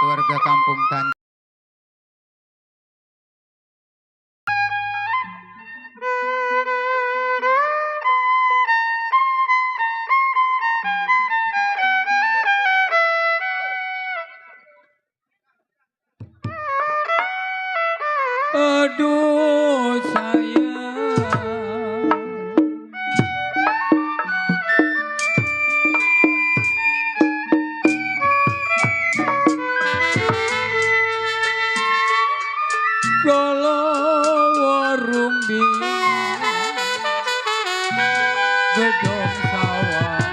warga kampung Tanjung. Aduh sayang, kalau warung di gedung sawangan,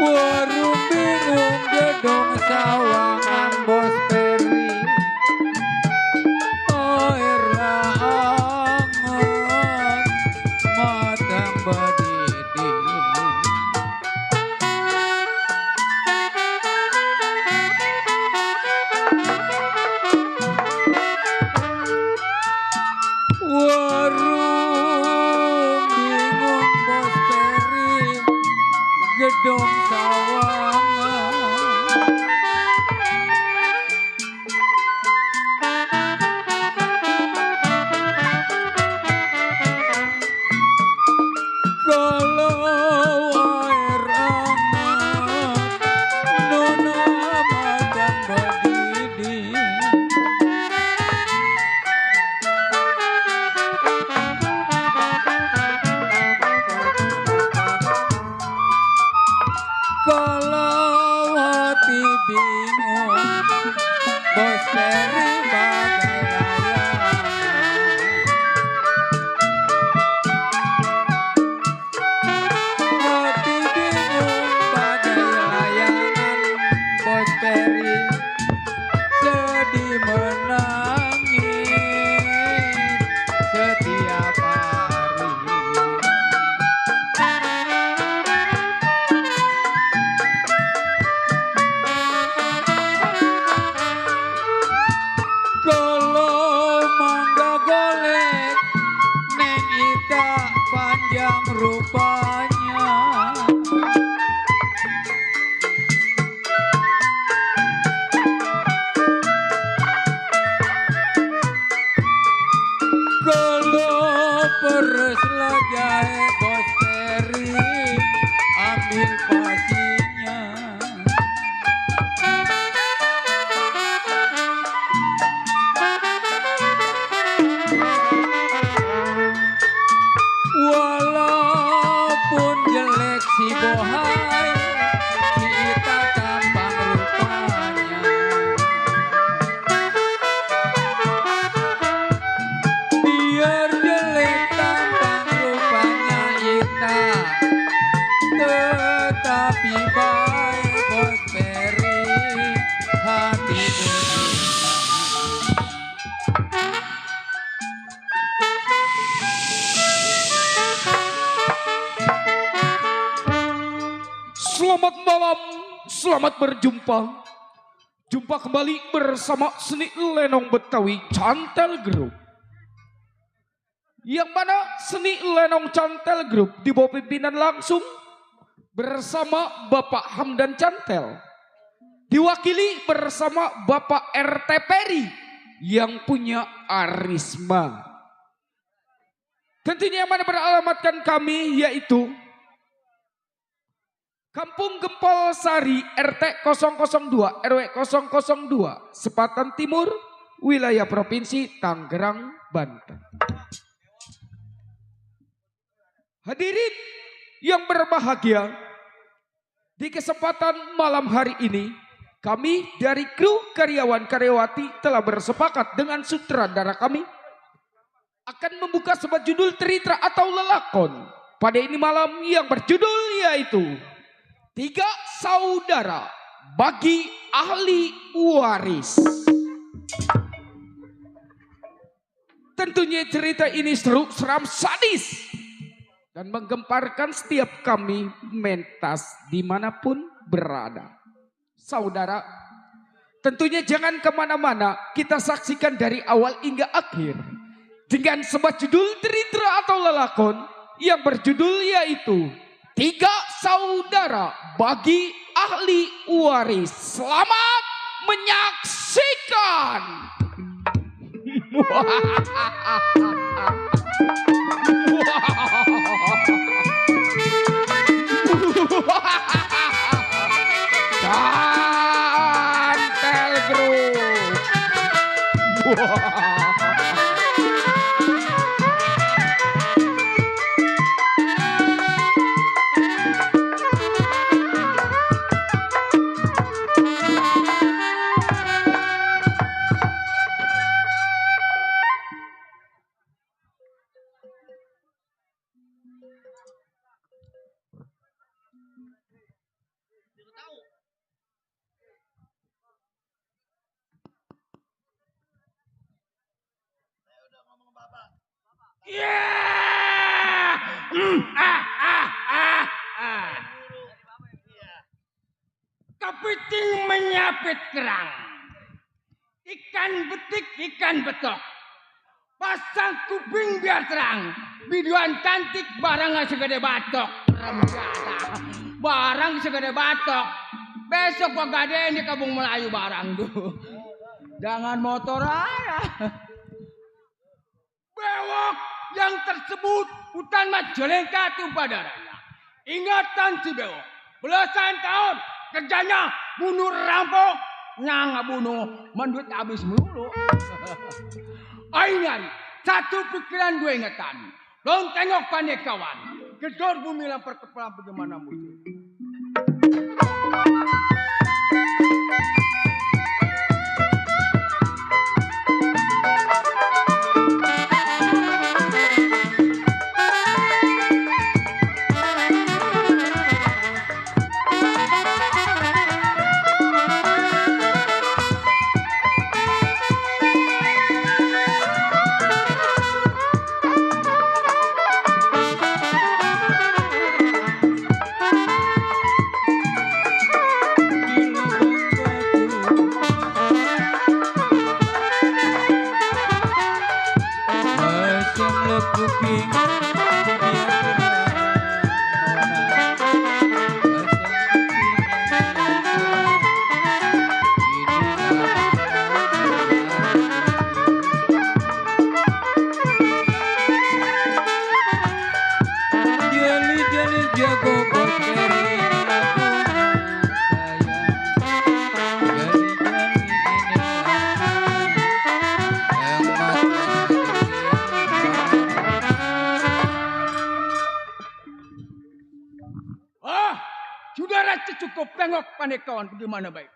warung bingung gedung sawangan bos Peri, air anget matang badidi. Warung bingung bos Peri, gedung sawangan, kalau air anget nona matang badidi. Kalau hati bingung bos Peri bagai layangan, hati bingung bagai layangan bos Peri, sedih menangis setiap hari. Kalau mangga golek neng Ita panjang rupanya, kalau peres jahe bos Peri ambil pasinya. Walaupun jelek si bohai, si Ita tampang rupanya. Biar jelek tampang rupanya Ita, tetapi baik bos Peri hati dunia. Selamat malam, selamat berjumpa. Jumpa kembali bersama seni lenong Betawi Cantel Group. Yang mana seni lenong Cantel Group di bawah pimpinan langsung bersama Bapak Hamdan Cantel. Diwakili bersama Bapak RT Peri yang punya arisma. Tentunya yang mana beralamatkan kami yaitu Kampung Gempol Sari RT 002 RW 002 Sepatan Timur, wilayah Provinsi Tangerang, Banten. Hadirin yang berbahagia, di kesempatan malam hari ini kami dari kru karyawan-karyawati telah bersepakat dengan sutradara kami akan membuka sebuah judul cerita atau lelakon pada ini malam yang berjudul yaitu Tiga Saudara Bagi Ahli Waris. Tentunya cerita ini seru, seram, sadis dan menggemparkan setiap kami mentas dimanapun berada. Saudara, tentunya jangan kemana-mana, kita saksikan dari awal hingga akhir dengan sebuah judul cerita atau lelakon yang berjudul yaitu Tiga saudara bagi ahli waris. Selamat menyaksikan. Cantel Group. Kepiting menyapit kerang, ikan betik, ikan betok, pasang kuping biar terang, biduan cantik barang segede batok, barang segede batok, besok gua gadein di Kampung Melayu barang tuh, jangan motor aja. Bewok yang tersebut hutan Majalengka tumpah darahnya. Ingatan si bewok, belasan tahun kerjanya bunuh rampok, nyang bunuh menduit habis melulu. Aing satu pikiran dua ingatan. Long tengok pandai kawan, gedor bumi lampar kepala bagaimana musuh. Cukup tengok pandai kawan bagaimana baik.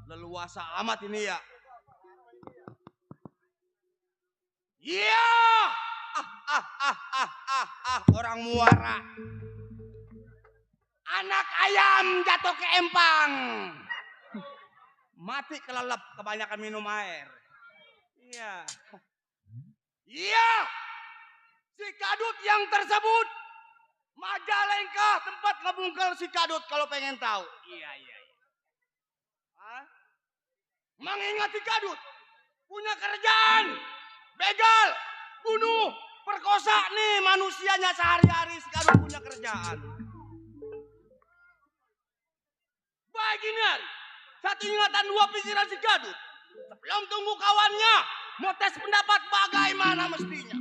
Leluasa amat ini ya. Iya. Orang muara. Anak ayam jatuh ke empang. Mati kelelep kebanyakan minum air. Iya. Iya. Si kadut yang tersebut Majalengka tempat ngebungkel si kadut kalau pengen tahu. Iya. Mengingat si kadut punya kerjaan begal, bunuh, perkosa nih manusianya sehari-hari. Si kadut punya kerjaan. Baik ini hari, satu ingatan dua pikiran si kadut. Sebelum tunggu kawannya mau tes pendapat bagaimana mestinya.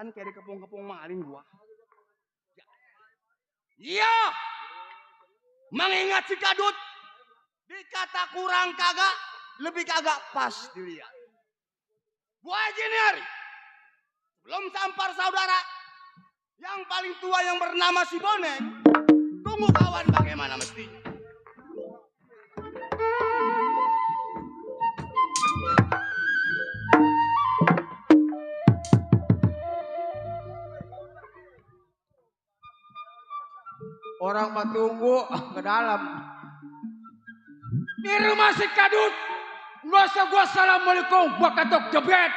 Kan kayak dikepung-kepung maling gua. Iya. Mengingat si Kadut. Dikata kurang kagak. Lebih kagak pas dilihat. Gua gini hari. Belum sampar saudara. Yang paling tua yang bernama si Boneng. Tunggu kawan bagaimana mestinya. Orang mah tunggu ke dalam. Di rumah si Kadut. Nggak usah gua assalamualaikum. Gua katok jebret.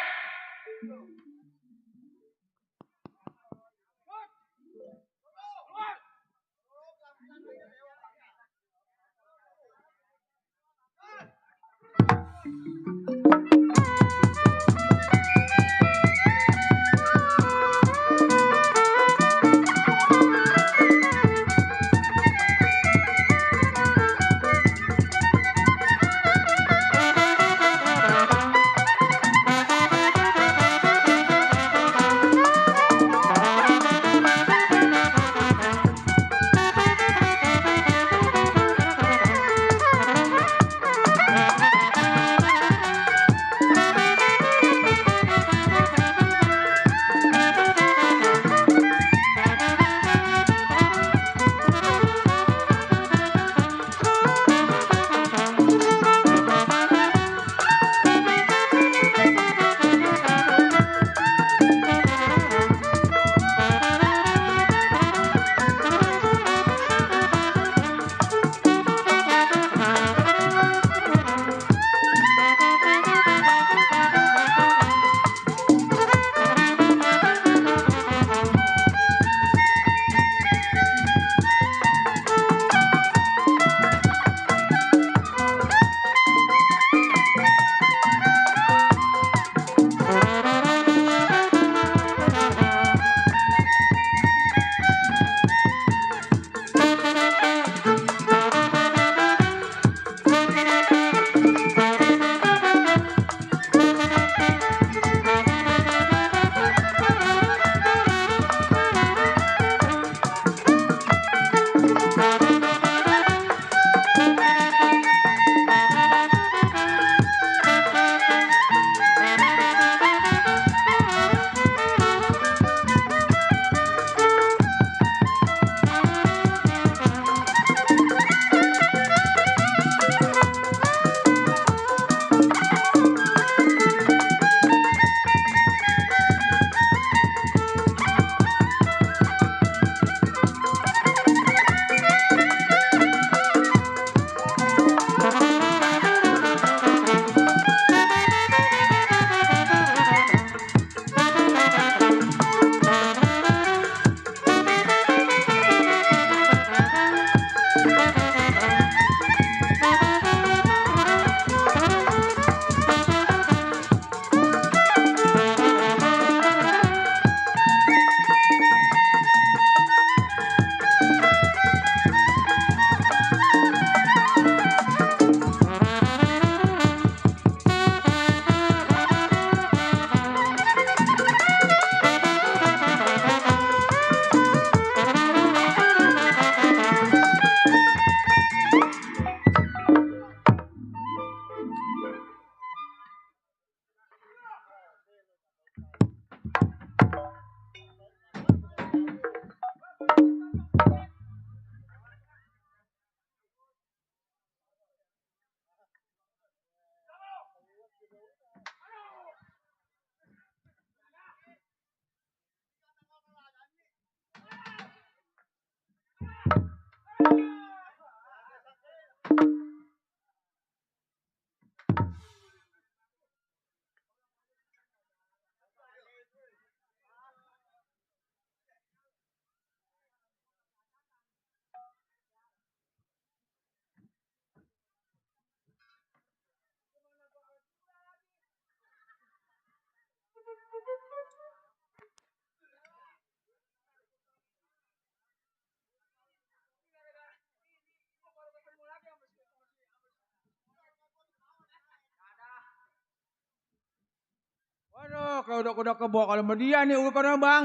Aduh, kalau udah kebawa kalau sama dia nih urusannya bang.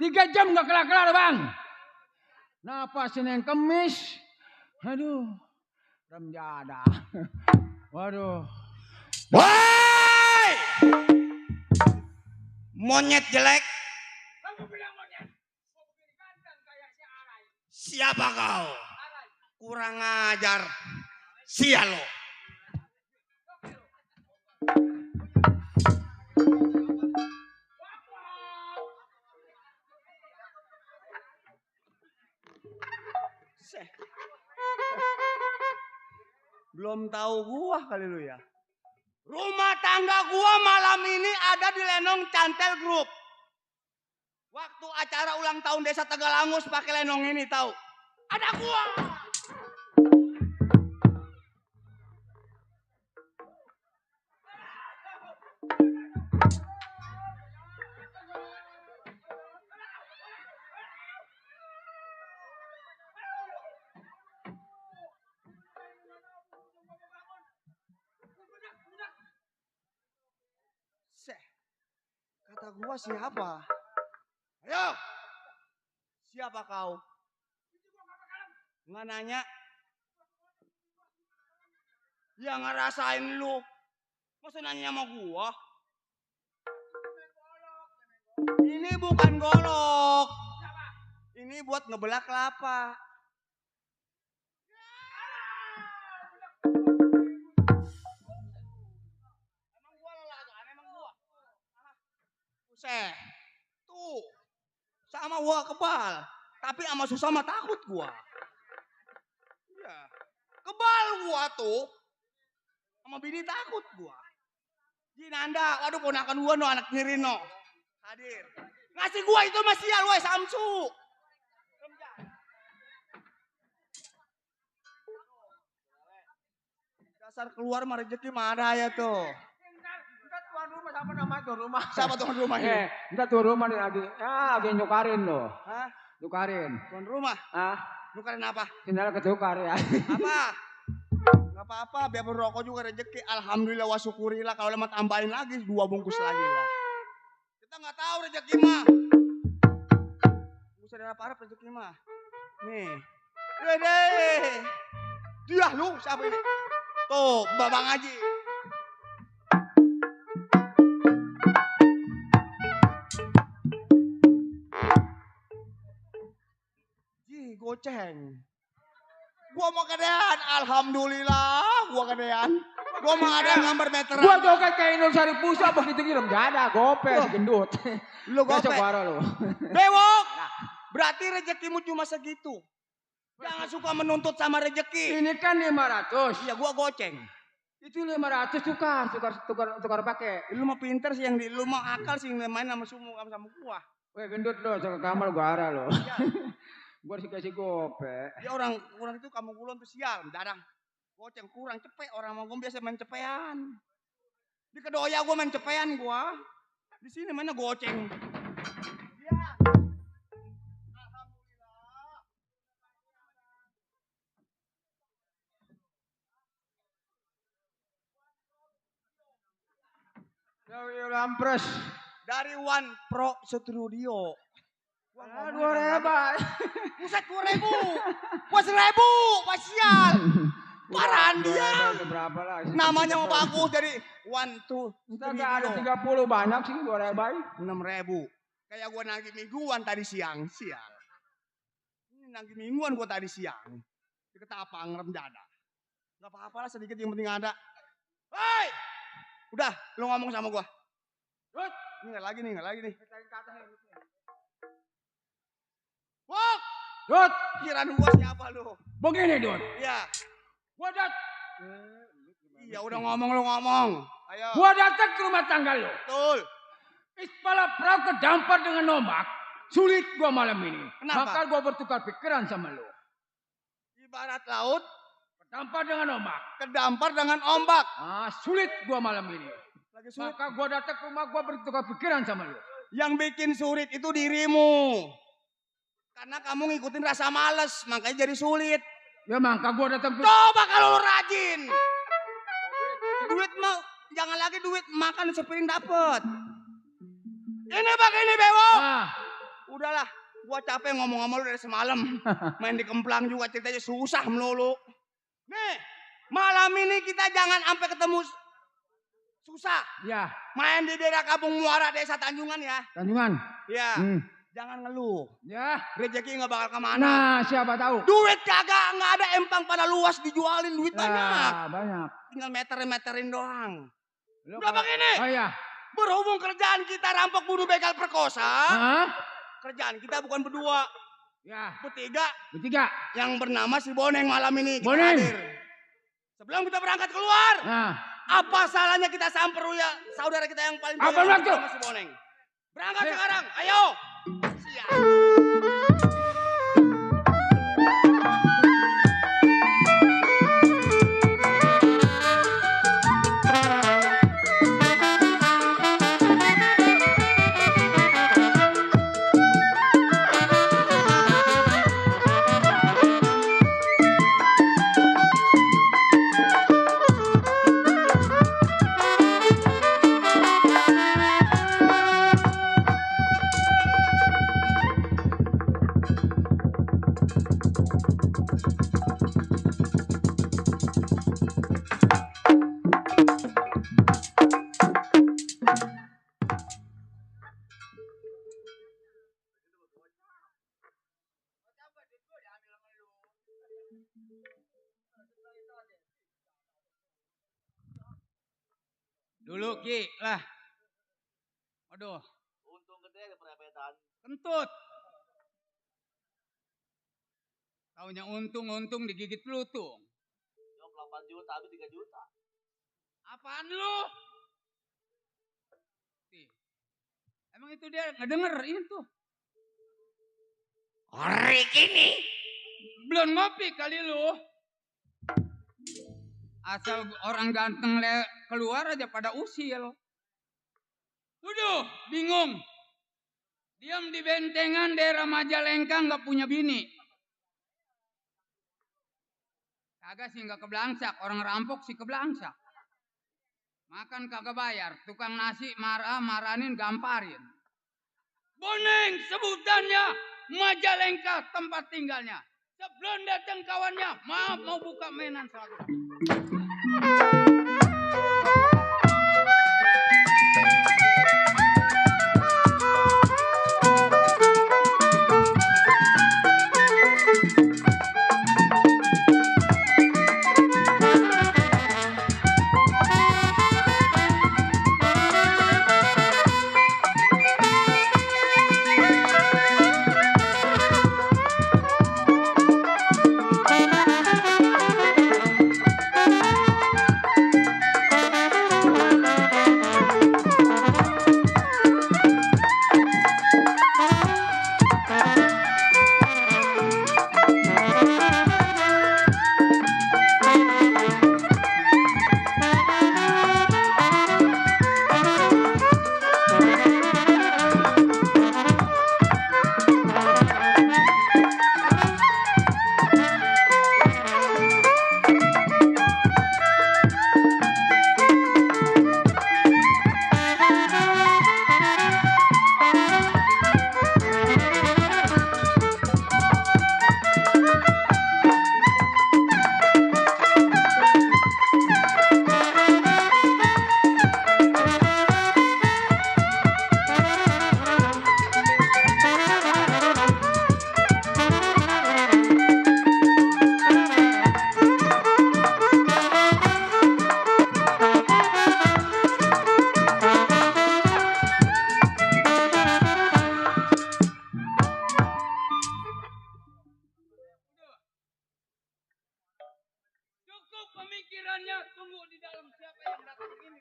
3 jam gak kelar-kelar bang. Napa Senin Kemis? Aduh, remjada. Waduh. Woi! Monyet jelek. Kamu bilang monyet. Kau begini ganteng kayak si Arai. Siapa kau? Kurang ajar. Sia lo. Seh. Belum tahu gua kali lu ya. Rumah tangga gua malam ini ada di Lenong Cantel Group. Waktu acara ulang tahun Desa Tegalangus pakai lenong ini tahu. Ada gua. Seh. Kata gua siapa? Ayo. Siapa kau? Nggak nanya. Ya ngerasain lu. Masa nanya sama gua? Ini bukan golok. Ini buat ngebelah kelapa. Emang gua lelagaan, emang gua. Buset. Tuh. Sama gua kebal. Tapi sama susah mah takut gua. Iya. Kebal gua tuh. Sama bini takut gua. Jinanda, waduh ponakan gua no anak Nirino. Hadir. Ngasih gua itu masih ya lu Samsu. Dasar keluar mah rezeki mah ada ya tuh. Entar tuan rumah siapa nama tuan rumah? Siapa tuan rumah ini? Entar tuan rumah nih lagi nyukarin loh. Hah? Nyukarin. Tuan rumah? Nukarin apa? Tinggal ketukar ya. Apa? Gak apa-apa, biar berrokok juga rezeki. Alhamdulillah wa syukurilah. Kalau lemah tambahin lagi 2 bungkus lagi lah. Kita nggak tahu rezeki mah. Bukan ada parah rezeki mah. Nih. Dede. Dia lu siapa ini? Tuh, Babang Haji. Ji, goceng. Gua mau kedean, alhamdulillah, gua kedean. Gua mau ada gambar meteran. Gua joget kayak Inul Sari Pusat begitu gitu enggak ada, gope si gendut. Lu gope. Lu. Bewok. Berarti rezekimu cuma segitu. Jangan suka menuntut sama rezeki. Ini kan 500. Iya, gua goceng. Itu 500 tukar pakai. Lu mah pinter sih yang di lu mah akal sih main sama sama gua. Weh gendut lo, jaga kamar gua arah lo. Gua dikasih gope. Ya orang itu kamu gulon tuh sial, dadang. Goceng kurang cepet orang mau gua biasa main cepean. Di Kedoya gua main cepean gua. Di sini mainnya goceng. Ya. Alhamdulillah. Lampres. Dari One Pro Studio. Wah, 2.000. Buset 2.000. Gua 1.000, pasial. Parahan dia. Berapa lah? Namanya mau bagus dari One Two Enggak ada 30 banyak sih 2.000. 6.000. Kayak gua nagih mingguan tadi siang, sial. Ini nagih mingguan gua tadi siang. Di Ketapang remjada. Enggak apa-apa lah sedikit yang penting ada. Hei! Udah, lu ngomong sama gua. Rut, ini enggak lagi nih. Wok! Dut, Kiraan gua siapa lu? begini Dut. Iya. Gua Iya, udah ngomong lu ngomong. Ayo. Gua datang ke rumah tangga lo. Betul. Kepala perahu kedampar dengan ombak. Sulit gua malam ini. Kenapa? Maka gua bertukar pikiran sama lo. Ibarat laut Kedampar dengan ombak. kedampar dengan ombak. Sulit gua malam ini. Lagi sulit. Maka gua datang ke rumah gua bertukar pikiran sama lo. Yang bikin sulit itu dirimu. Karena kamu ngikutin rasa males, makanya jadi sulit. Ya maka gua datang ke... Coba kalau lu rajin. Duit mau, jangan lagi duit makan sepiring dapet. Ini begini Bewo. Ah, Udahlah, gua capek ngomong sama lu dari semalam. Main di Kemplang juga ceritanya susah melulu. Nih, malam ini kita jangan sampai ketemu susah. ya, Main di daerah Kampung Muara, Desa Tanjungan ya. Tanjungan. Ya, Hmm. jangan ngeluh. Ya. Rezeki nggak bakal kemana. Nah, siapa tahu? Duit kagak, nggak ada, empang pada luas dijualin, duit banyak. Nah, banyak. Tinggal meterin doang. Lu Udah kalau- begini. Oh iya. Berhubung kerjaan kita rampok, bunuh, begal, perkosa. Hah? Kerjaan kita bukan berdua, Ya, bertiga. bertiga. Yang bernama si Boneng malam ini kita Boneng. hadir. Sebelum kita berangkat keluar, Nah, apa salahnya kita samper ya saudara kita yang paling Apa banyak waktu? sama si Boneng. Berangkat Ayo. sekarang, ayo. Siap. dulu Ki lah. Aduh, Untung gede ada perepetan. kentut. Taunya untung digigit pelutung. Jawab 8 juta, habis 3 juta. Apaan lu? Nih. Emang itu dia ngedenger itu. Orik ini. Belum ngopi kali lu. Asal orang ganteng keluar aja pada usil. Waduh, bingung. Diam di bentengan daerah Majalengka nggak punya bini. Kagak sih nggak keblangsak, orang rampok sih keblangsak. Makan kagak bayar, tukang nasi marahin gamparin. Boneng sebutannya, Majalengka tempat tinggalnya. Sebelum datang kawannya, maaf mau buka mainan satu. Cukup pemikirannya, tunggu di dalam siapa yang datang ini.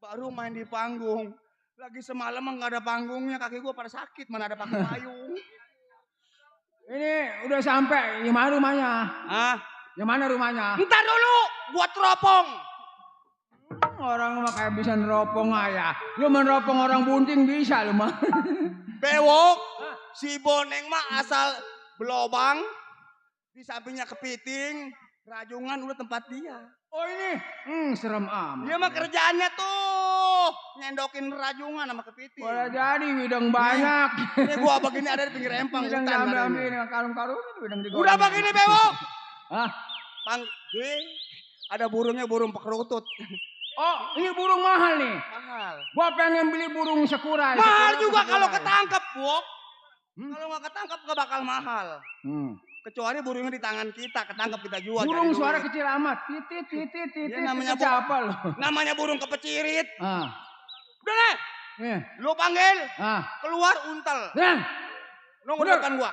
Baru main di panggung, Lagi semalam nggak ada panggungnya, kaki gua pada sakit, mana ada pakai payung. Ini udah sampai, di mana rumahnya? Ah, Di mana rumahnya? ntar dulu, buat teropong. Orang mah kayak bisa neropong aja. Lu meneropong orang bunting bisa lu mah. Bewok, si Boneng mah asal belobang, di sampingnya kepiting, rajungan udah tempat dia. Oh ini, serem amat. Dia mah kerjaannya tuh nyendokin rajungan sama kepiting. Boleh jadi widang banyak. Ini gua begini ada di pinggir empang Widang hutan. ada diambil ini. dengan karung-karung widang digoreng. Udah begini Bewok. Hah? Ada burungnya, burung pekerutut. Oh, ini burung mahal nih. Mahal. Gua pengen beli burung sakura. Mahal juga kalau ketangkep, Wok. Kalau nggak ketangkep nggak bakal mahal. Kecuali burungnya di tangan kita, ketangkep kita jual. Burung jadi suara duit. kecil amat. Titit, titit, titit. Dia namanya apa lo? Namanya burung kepecirit. Ah. Udah deh, Nih. lu panggil, Ah. keluar untel. Nah. Nunggu Bener. depan gua.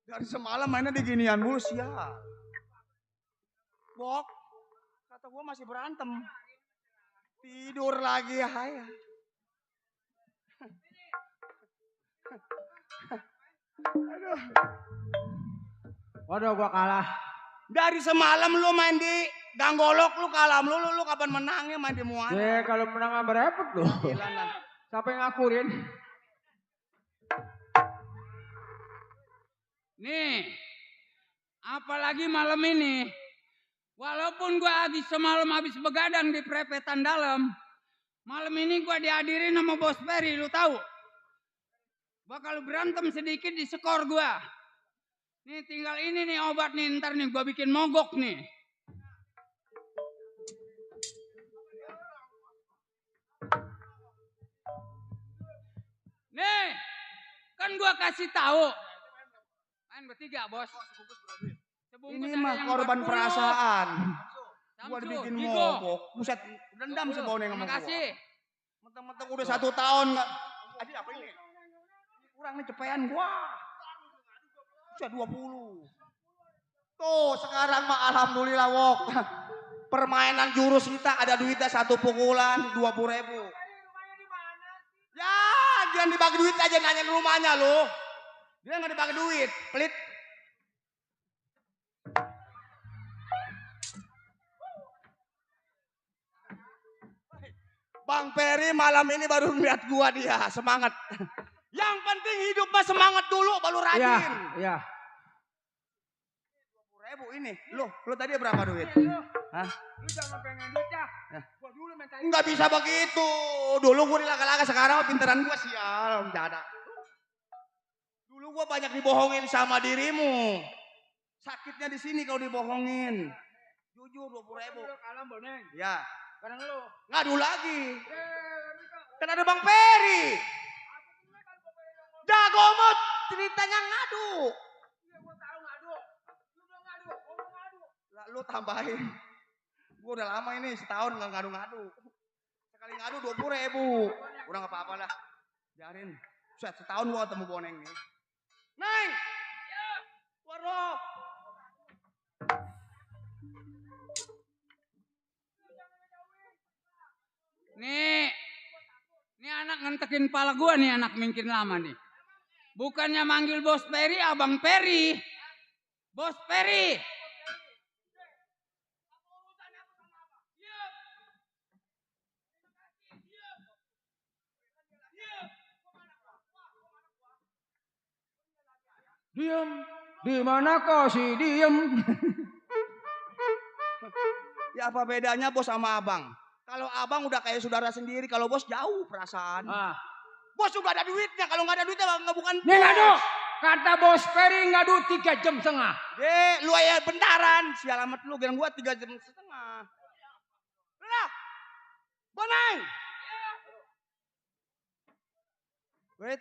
Dari semalam mainnya di ginian mulu sial. Bok, kata gua masih berantem. Tidur lagi ya. Waduh, gua kalah. Dari semalam lu main di Ganggolok lu kalah lu kapan menangnya main di Muara? Ya kalau menang mah berepot loh. Gila, Nan. Siapa yang ngakurin? Nih, apalagi malam ini, walaupun gua semalam habis begadang di prepetan dalam, malam ini gua dihadirin sama Bos Peri, lu tahu? Bakal berantem sedikit di skor gua. Nih tinggal ini nih obat nih, ntar nih gua bikin mogok nih. Nih, kan gua kasih tahu. Main bertiga, Bos. Sebungkus Ini ada mah yang korban 40. perasaan. Gua Samsu, dibikin Gigo. mogok. Buset, dendam 20. si Boneng sama Terima gua. kasih. Mentang-mentang udah 1 tahun nggak. Adi apa ini? Kurang nih cepean gua. Bisa 20. Tuh sekarang mah alhamdulillah Wok. Permainan jurus kita ada duitnya 1 pukulan 20.000. Ya, jangan dibagi duit aja nanyain rumahnya lo. Dia nggak dibagi duit, pelit. Bang Peri malam ini baru ngeliat gua dia, semangat. Yang penting hidup mah semangat dulu, baru Iya, rajin. iya. 20.000 ini, lo tadi berapa duit? Hah? Lu jangan pengen duit ya. Ya. Gua dulu minta Nggak bisa begitu. Dulu gue dilaga-laga, sekarang pinteran gue sial. Mendadak. Dulu gue banyak dibohongin sama dirimu. Sakitnya di sini kalau dibohongin. Jujur 20.000. Kalah boneng. Ya. Sekarang lu. Ngadu lagi. Kan ada Bang Peri. Jago mot ceritanya ngadu. Iya gua tahu ngadu. Lu belum ngadu, ngomong ngadu. Lah lu tambahin. Gua udah lama ini setahun nggak ngadu-ngadu. Sekali ngadu 20.000. Udah nggak apa-apa lah. Biarin. Setahun gua ketemu Boneng nih. Neng. Ya. Warno. Nih anak ngentekin pala gua nih, anak mungkin lama nih. Bukannya manggil Bos Peri, Abang Peri. Bos Peri. Diam. Di mana kau sih diam? Ya apa bedanya bos sama abang? Kalau abang udah kayak saudara sendiri, kalau bos jauh perasaan. Ah. Bos juga ada duitnya, kalau nggak ada duitnya nggak bukan Nih bos. ngadu. Kata Bos Peri ngadu 3 jam setengah. Lu ya bentaran, sial amat lu, bilang gua 3 jam setengah. Lah, Boneng. Wait,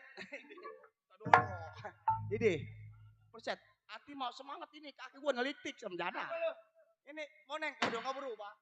ini, perset, hati mau semangat ini, kaki gua ngelitik sama jana. Ini Boneng, udah nggak berubah.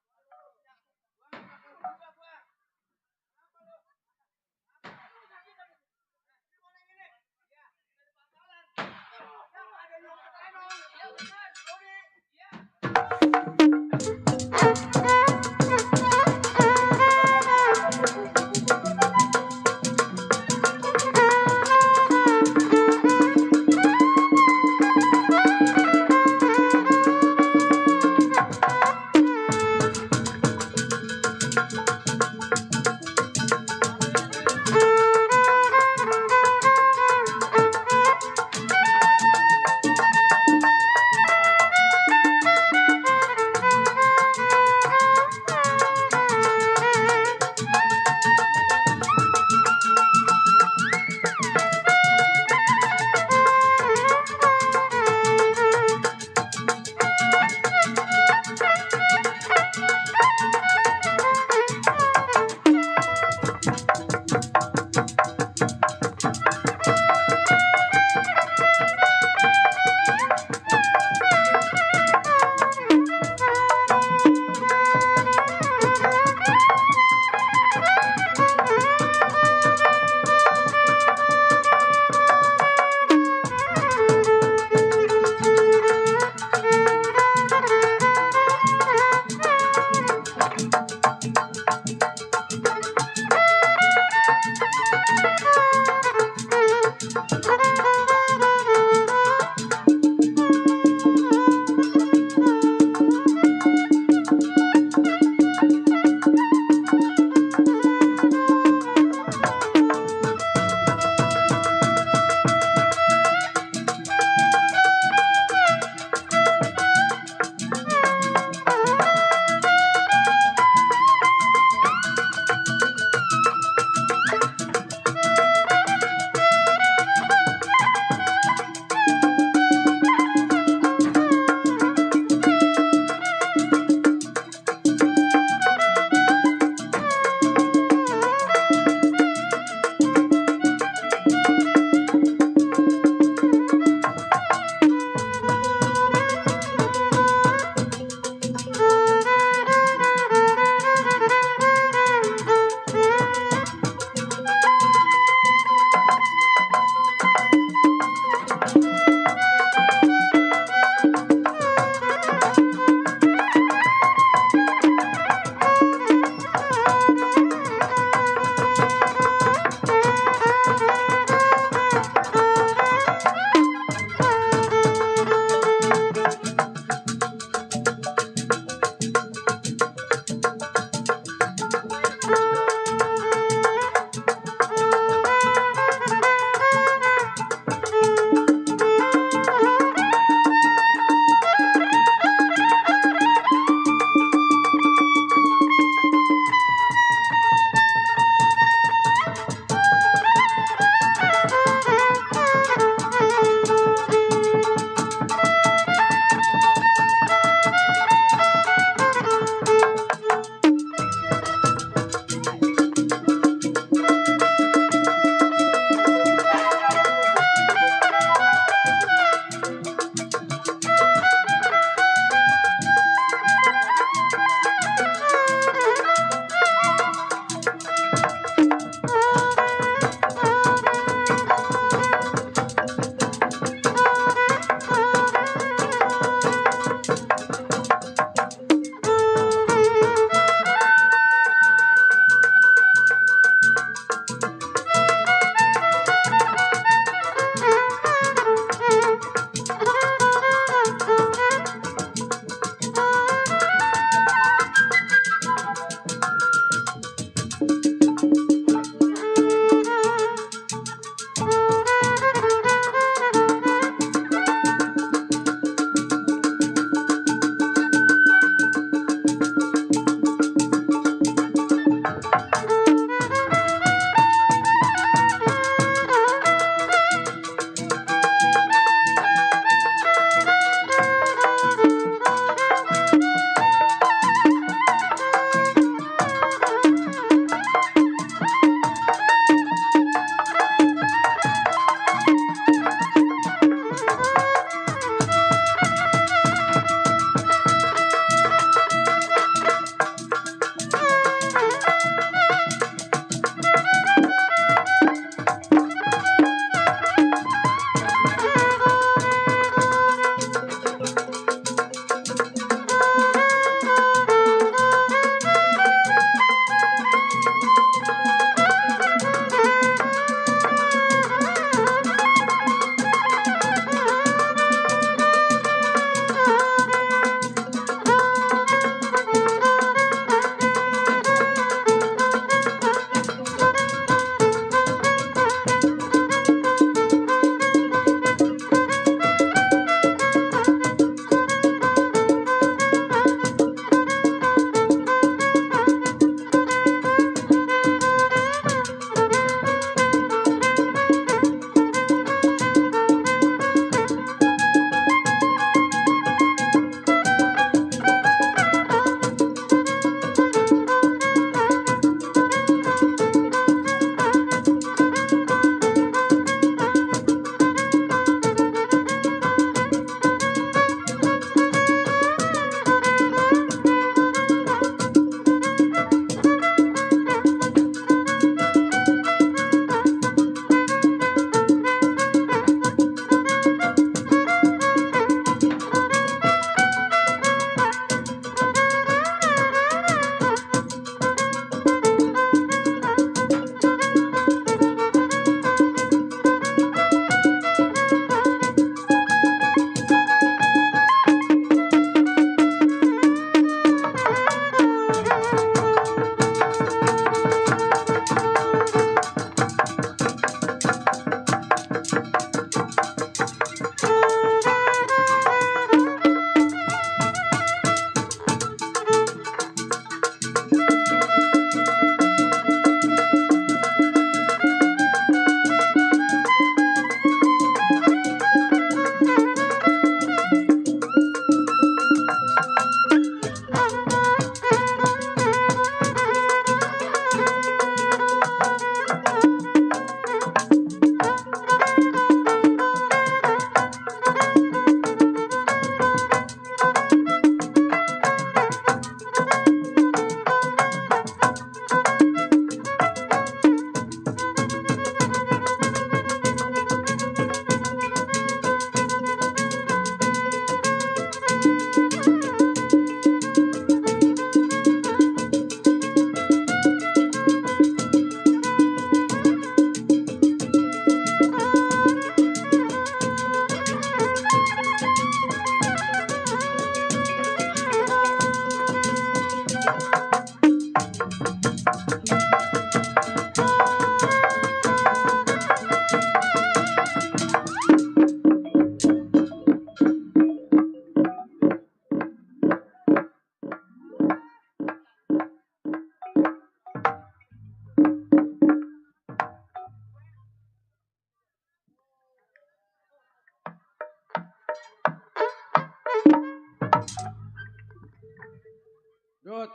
Jut.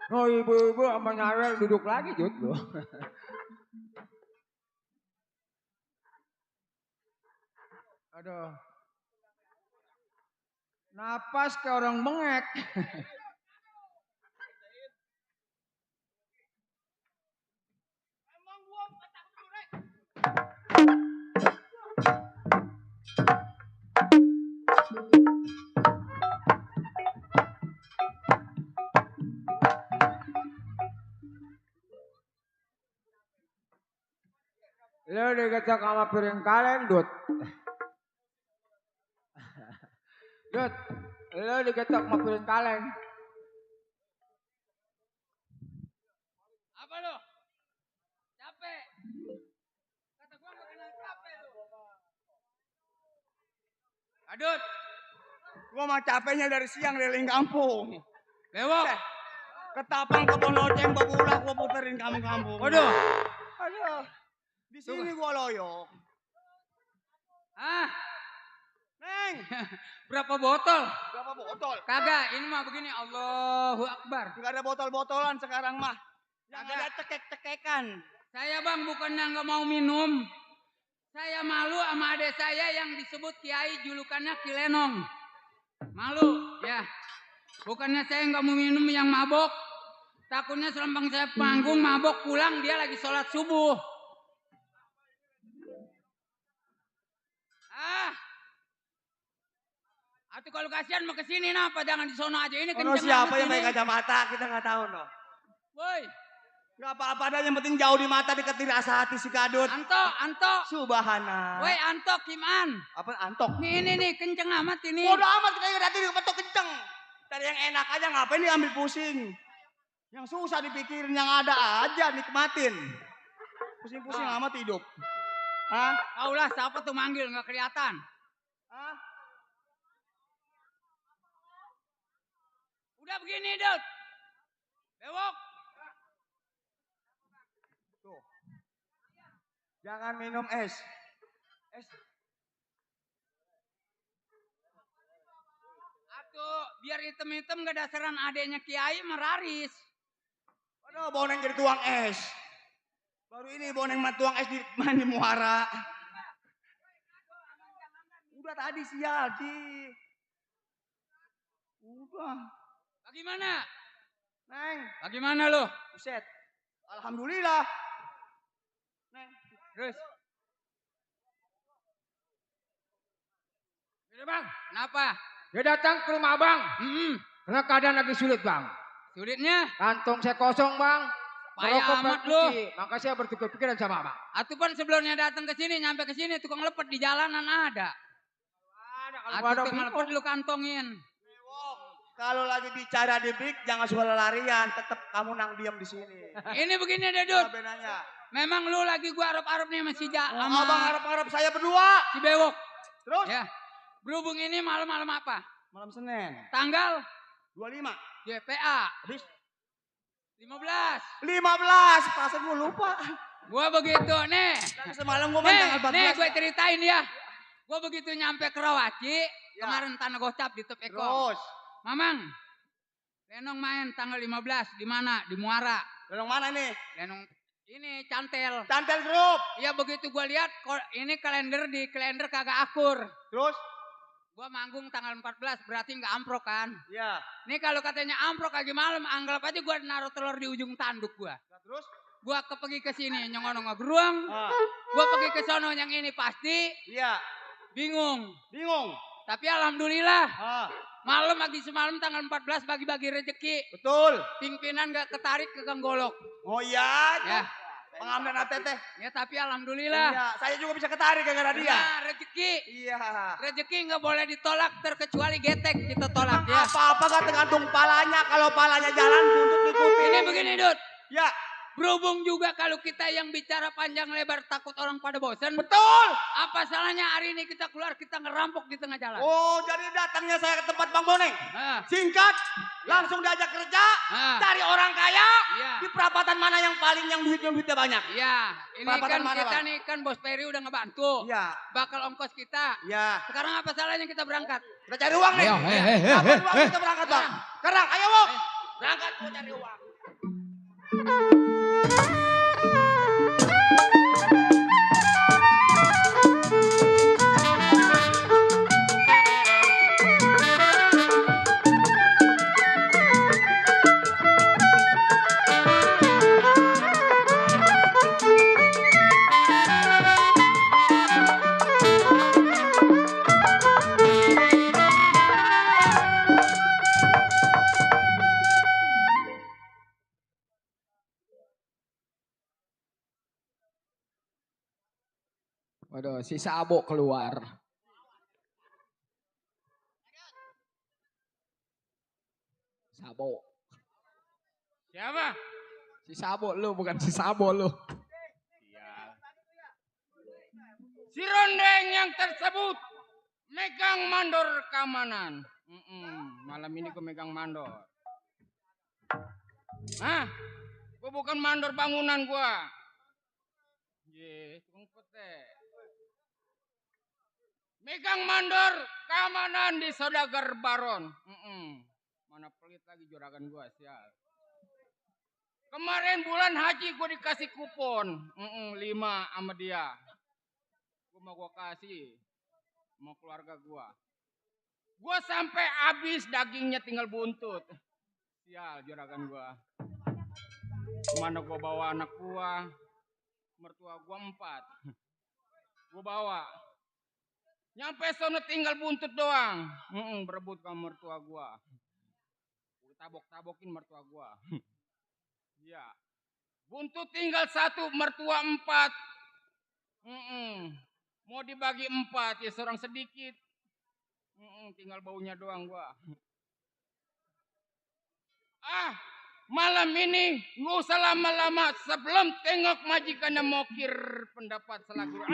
Oh ibu-ibu sama nyawel duduk lagi Jut lo. Aduh. Napas kayak orang bengek. Lo diketok sama piring kaleng, Dut. Dut, lo diketok sama piring kaleng. Apa lo? Capek? Kata gua nggak kenal capek lo. Adut, Gua mah capeknya dari siang keliling kampung. bewok. Ketapang kebon loceng bebulah gua puterin kampung-kampung. Waduh. Aduh. Di sini gua loyok. Ah, Neng, berapa botol? berapa botol? Kagak, ini mah begini. Allahu Akbar. Enggak ada botol-botolan sekarang mah. Yang Kagak. ada cekek-cekekan. Saya bang bukannya nggak mau minum. Saya malu sama adik saya yang disebut Kiai julukannya Kilenong. Malu, ya. Bukannya saya nggak mau minum yang mabok. Takutnya selambang saya panggung mabok pulang dia lagi sholat subuh. Atuh kalau kasihan mau kesini napa jangan di sono aja ini Ono kenceng siapa amat yang ini. pakai kacamata kita nggak tahu no. Woi, Gak apa-apa dah yang penting jauh di mata deketin rasa hati si kadut. Anto. Subhana. Woi Anto Kiman. Apa antok? Nih kenceng amat ini. Bodoh amat kayak tadi kepetok kenceng. Cari yang enak aja ngapain diambil pusing. Yang susah dipikirin yang ada aja nikmatin. Pusing-pusing amat hidup. Hah? Kaulah siapa tuh manggil nggak kelihatan. Hah? Udah begini Dut. Bewok. Tuh. Jangan minum es. Es. Atuh biar hitam-hitam gak dasaran adeknya Kiai meraris. Aduh, boneng jadi tuang es. Baru ini boneng tuang es di mandi muara. Udah tadi sial, Ci. Udah. Bagaimana? Neng, Bagaimana lo? buset. Alhamdulillah. Neng, Terus. Udah bang, kenapa? Dia datang ke rumah abang. Karena keadaan lagi sulit bang. Sulitnya? Kantong saya kosong bang. Payah Merokok amat berkunci. lu. Maka saya bertukar pikiran sama abang. Atuh kan sebelumnya datang ke sini, nyampe ke sini tukang lepet di jalanan ada. Kalau Atuh tukang lepet lu kantongin. kalau lagi bicara di big jangan suka larian, tetap kamu nang diam di sini. Ini begini deh Dut. Apa nanya? Memang lu lagi gua arep-arep nih sama si Sama abang harap-harap saya berdua. si Bewok. Terus? Ya. Berhubung ini malam-malam apa? Malam Senin. Tanggal 25. JPA Habis 15. 15. Perasaan gue lupa. Gua begitu nih. Dari semalam gue main tanggal 14. Nih gue ceritain ya. Gua begitu nyampe ke Rawaci, Ya. kemarin tanah gocap di Tepeko. Terus. Mamang, Lenong main tanggal 15 di mana? Di Muara. Lenong mana nih? Lenong ini Cantel. Cantel Group. Ya begitu gua lihat ini kalender di kalender kagak akur. Terus? Gua manggung tanggal 14 berarti nggak amprok kan? Iya. Nih kalau katanya amprok lagi malam, anggap aja gua naruh telur di ujung tanduk gua. Nah, terus? Gua pergi ke sini nyongono ngegeruang. Ah. Gua pergi ke sono yang ini pasti Iya. bingung. Bingung. Tapi alhamdulillah Ah. malam lagi semalam tanggal 14 bagi-bagi rezeki. Betul. Pimpinan gak ketarik ke Ganggolok. Oh iya. Ya. Pengambilan ATT. Ya tapi alhamdulillah. Iya. Saya juga bisa ketarik gara-gara dia. Nah, rezeki. Iya. Rezeki nggak boleh ditolak terkecuali getek kita tolak Emang ya. apa-apa gak tergantung palanya. Kalau palanya jalan buntut ikuti. Ini begini Dut. Ya. Berhubung juga kalau kita yang bicara panjang lebar takut orang pada bosan. Betul. Apa salahnya hari ini kita keluar kita ngerampok di tengah jalan. Oh jadi datangnya saya ke tempat Bang Boneng. Nah, Singkat. Langsung diajak kerja. nah, Cari orang kaya. iya. Di perapatan mana yang paling yang duitnya banyak. Iya, ini Perapatan kan mana, kita Bang? nih kan Bos Peri udah ngebantu. Iya. Bakal ongkos kita. Iya. Sekarang apa salahnya kita berangkat? Kita cari uang nih. Ayo, Kapan uang kita berangkat bang? Sekarang, ayo bang. Berangkat mau cari uang. Waduh, si Sabo keluar. Sabo. Siapa? Si Sabo lu, bukan si Sabo lu. Si Rondeng yang tersebut megang mandor keamanan. Malam ini gue megang mandor. Hah? Gue bukan mandor bangunan gue. Tungkut deh. Megang mandor keamanan di Saudagar Baron. Mana pelit lagi juragan gue, sial. Kemarin bulan haji gue dikasih kupon 5 sama dia. Gue mau gue kasih sama keluarga gue. Gue sampai habis dagingnya tinggal buntut. Sial juragan gue. Mana gue bawa anak gue, mertua gue 4. Gue bawa. Nyampe sono tinggal buntut doang. Berebut sama mertua gue. Gue tabok-tabokin mertua gue. Iya. Buntut tinggal 1, mertua 4. Mau dibagi 4 ya seorang sedikit. Tinggal baunya doang gua. Malam ini nggak usah lama-lama sebelum tengok majikannya mokir pendapat selaku.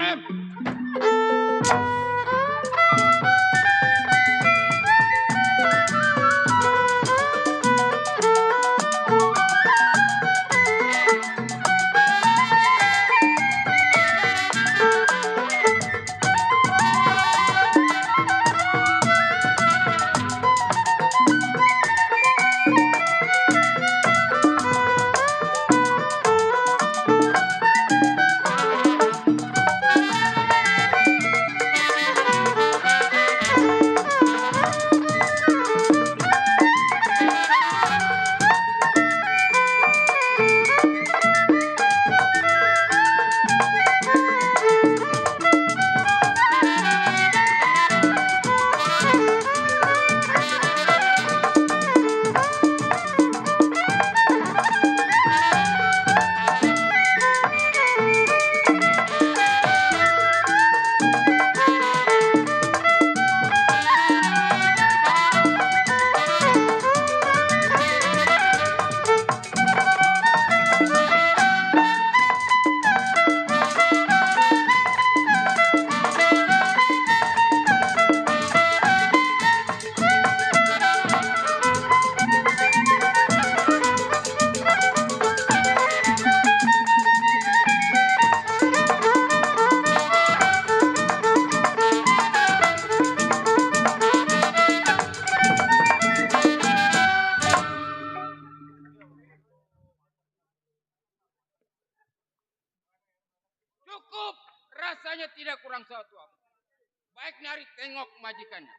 Cukup, rasanya tidak kurang satu. Baik nyari tengok majikannya.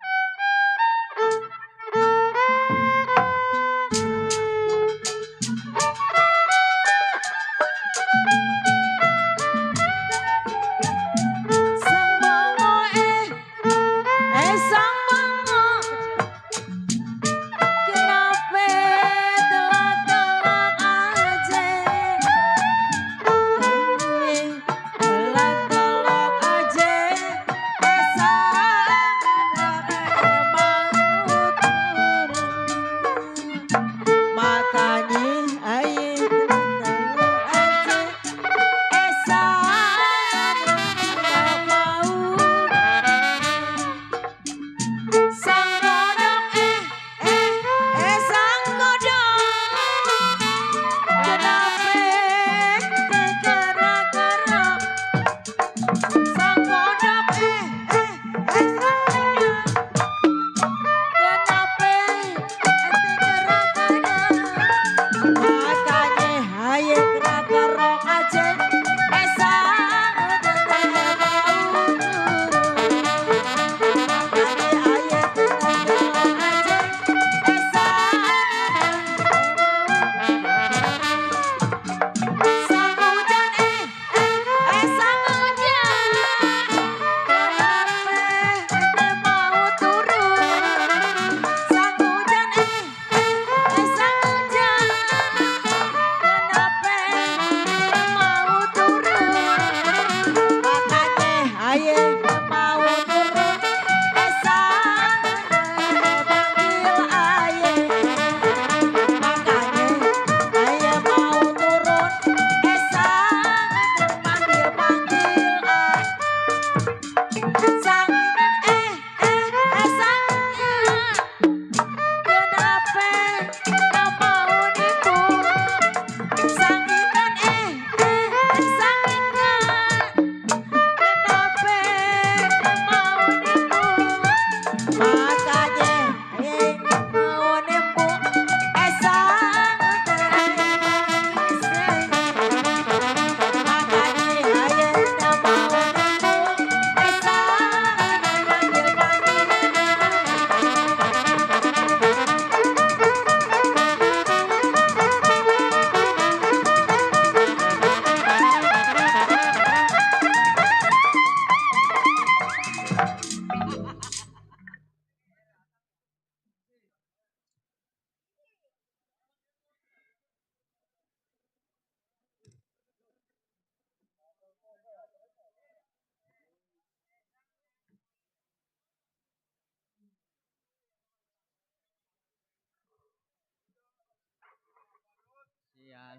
Sial.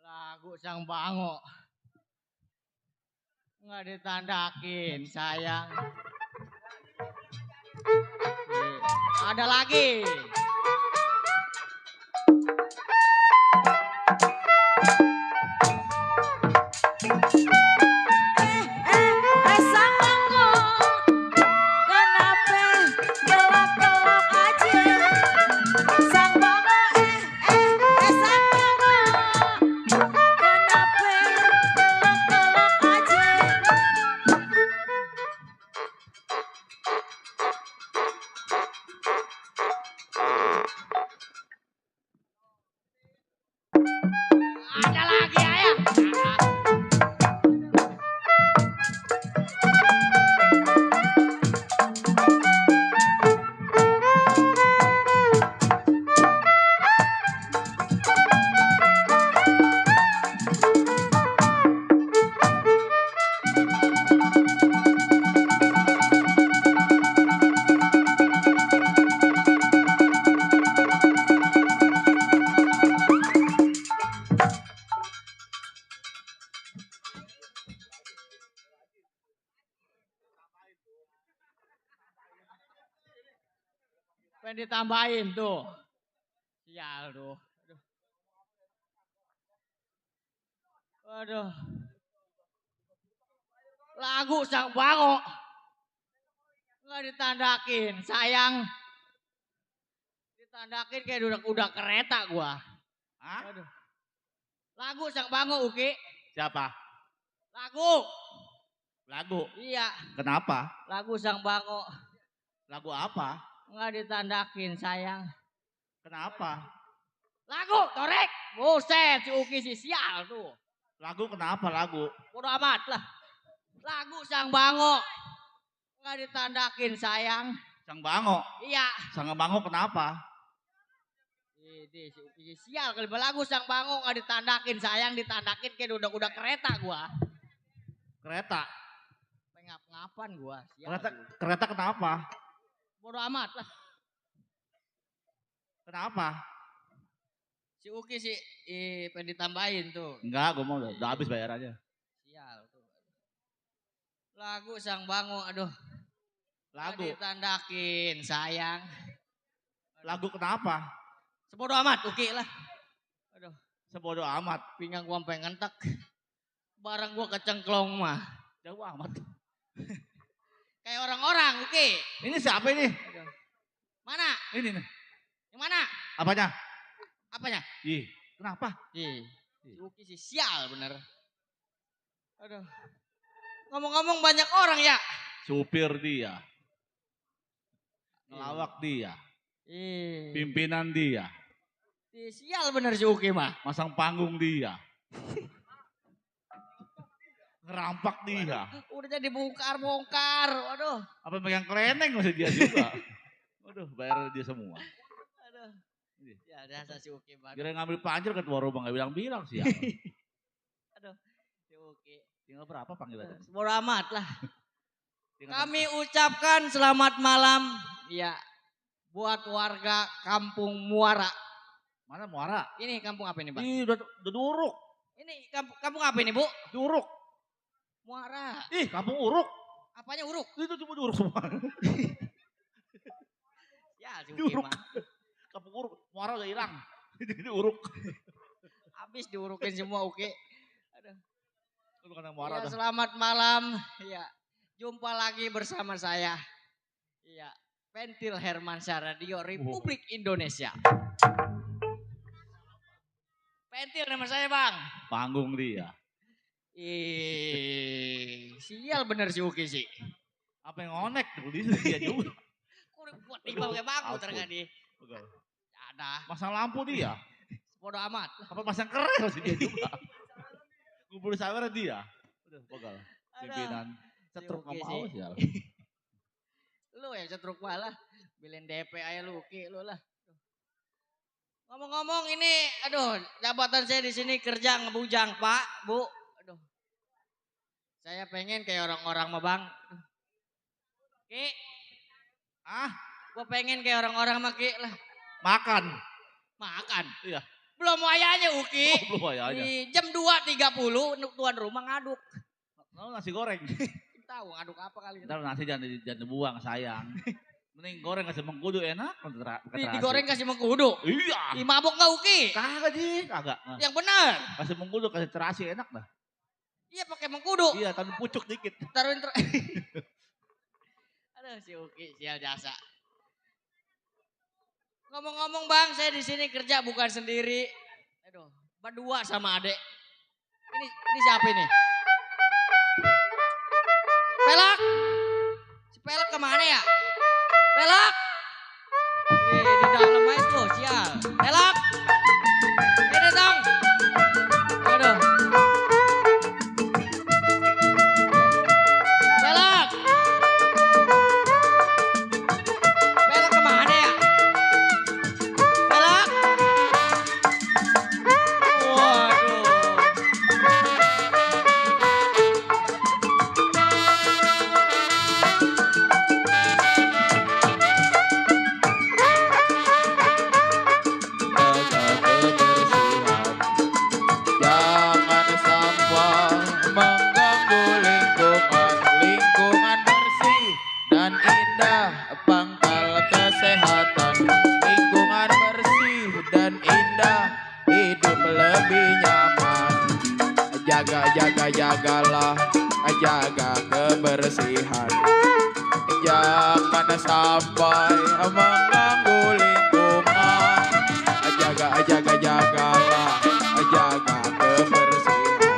Lagu Sang Bango. Nggak ditandakin sayang. Ada lagi. Sang Bango, kenapa kelak-kelak aja? Sang Bango, Sang Bango, kenapa kelak-kelak aja? Ada lagi ayah. Pengen ditambahin tuh. Sial tuh. Aduh. Lagu Sang Bango. Nggak ditandakin, sayang. Ditandakin kayak udah kereta gua. Hah? Aduh. Lagu Sang Bango, Uki. Siapa? Lagu. Lagu. Iya, Kenapa? lagu Sang Bango. Lagu apa? Nggak ditandakin, sayang. Kenapa? Lagu, Torek. Buset, si Uki si sial tuh. Lagu kenapa lagu? Bodo amat lah. Lagu Sang Bango. Nggak ditandakin, sayang. Sang Bango. Iya. Sang Bango kenapa? Ini si Uki si sial kali lagu Sang Bango nggak ditandakin, sayang. Ditandakin kayak udah kereta gua. Kereta. Pengap-ngapan gua. Sial, Kereta si Uki. kereta kenapa? Bodo amat lah. Kenapa? Si Uki sih pengen ditambahin tuh. Enggak, gue mau udah habis bayarannya. Sial tuh. Lagu Sang Bango, aduh. Lagu. Nggak ditandakin, sayang. Lagu kenapa? Sebodo amat, Uki lah. Aduh, Sebodoh amat. pinggang gua sampai ngentek. Barang gua kecengklong mah. Jauh amat. Kayak orang-orang, Uki. Ini siapa ini? Aduh. Mana? Ini nih. Yang mana? Apanya? Apanya? Ih, kenapa? Si Uki si sial bener. Aduh. Ngomong-ngomong banyak orang ya. Supir dia. Ngelawak dia. Pimpinan dia. Si sial bener si Uki mah. Masang panggung dia. Ngerampak dia. Udah jadi bongkar-bongkar. Waduh. Apa megang keleneng masih dia juga. Waduh, bayar dia semua. Aduh. Ya dasar si Uki banget. Kira ngambil pancur ketua rumah nggak bilang-bilang sih. Aduh. Si Uki. Tinggal berapa panggilannya? Bodo amat lah. Tinggal Kami ucapkan selamat malam. Ya. Buat warga Kampung Muara. mana Muara? Ini kampung apa ini, Bang? Ih, udah duruk. Ini kampung apa ini, Bu? Duruk. Muara. Ih, kampung uruk. Apanya uruk? Itu cuma duruk semua. Ya, si Uki Uruk. mah. Kampung uruk. Muara udah hilang. Ini uruk. Habis diurukin semua Uki. Aduh. Itu bukan Muara Ya, dah. selamat malam. Ya. Jumpa lagi bersama saya. Iya. Pentil Hermansyah Radio Republik Indonesia. Pentil nama saya, Bang. Panggung dia. Sial bener si Uki sih. Apa yang ngonek? Tulis dia juga. Kudu buat tiba kayak bangku Ampun. terkadi. Begal. Ada. Masang lampu dia. Bodo amat. Apa pasang keren sih dia juga. Ngumpul sawer dia. Udah, begal. Pimpinan. Cetruk Uki nggak sih. mau sih. Lu yang cetruk malah. Bilin DP aja lu Uki lu lah. Ngomong-ngomong ini, aduh, jabatan saya di sini kerja ngebujang, Pak, Bu. Aduh. Saya pengen kayak orang-orang mah, Bang. Ki. Ah, Gue pengen kayak orang-orang mah Ki lah. Makan. Makan. Iya. Belum wayanya Uki. Oh, belum aja. Di jam 2.30 tuan rumah ngaduk. Oh, nasi goreng. Tahu ngaduk apa kali. Ntar nasi jangan dibuang, sayang. Mending goreng kasih mengkudu enak. Digoreng kasih mengkudu. Iya. Ih, mabok nggak Uki? Kagak sih. Kagak. Nah, Yang benar. kasih mengkudu, kasih terasi enak dah. Iya pakai mengkudu. Iya, tapi pucuk dikit. Taruhin Aduh si Uki sial jasa. Ngomong-ngomong Bang, saya di sini kerja bukan sendiri. Aduh, berdua sama adek. Ini siapa ini? Pelak. Si Pelak kemana ya? Pelak. Di dalam aja tuh, sial. Pelak. Ini dong. Aduh. Pelak. Pelak kemana ya? Pelak. Waduh. Jaga kebersihan, jangan sampah mengganggu lingkungan. Lingkungan bersih dan indah, pangkal kesehatan. Lingkungan bersih dan indah, hidup lebih nyaman. Jagalah, jaga kebersihan. Jangan sampai mengganggu lingkungan. Jagalah, jaga kebersihan.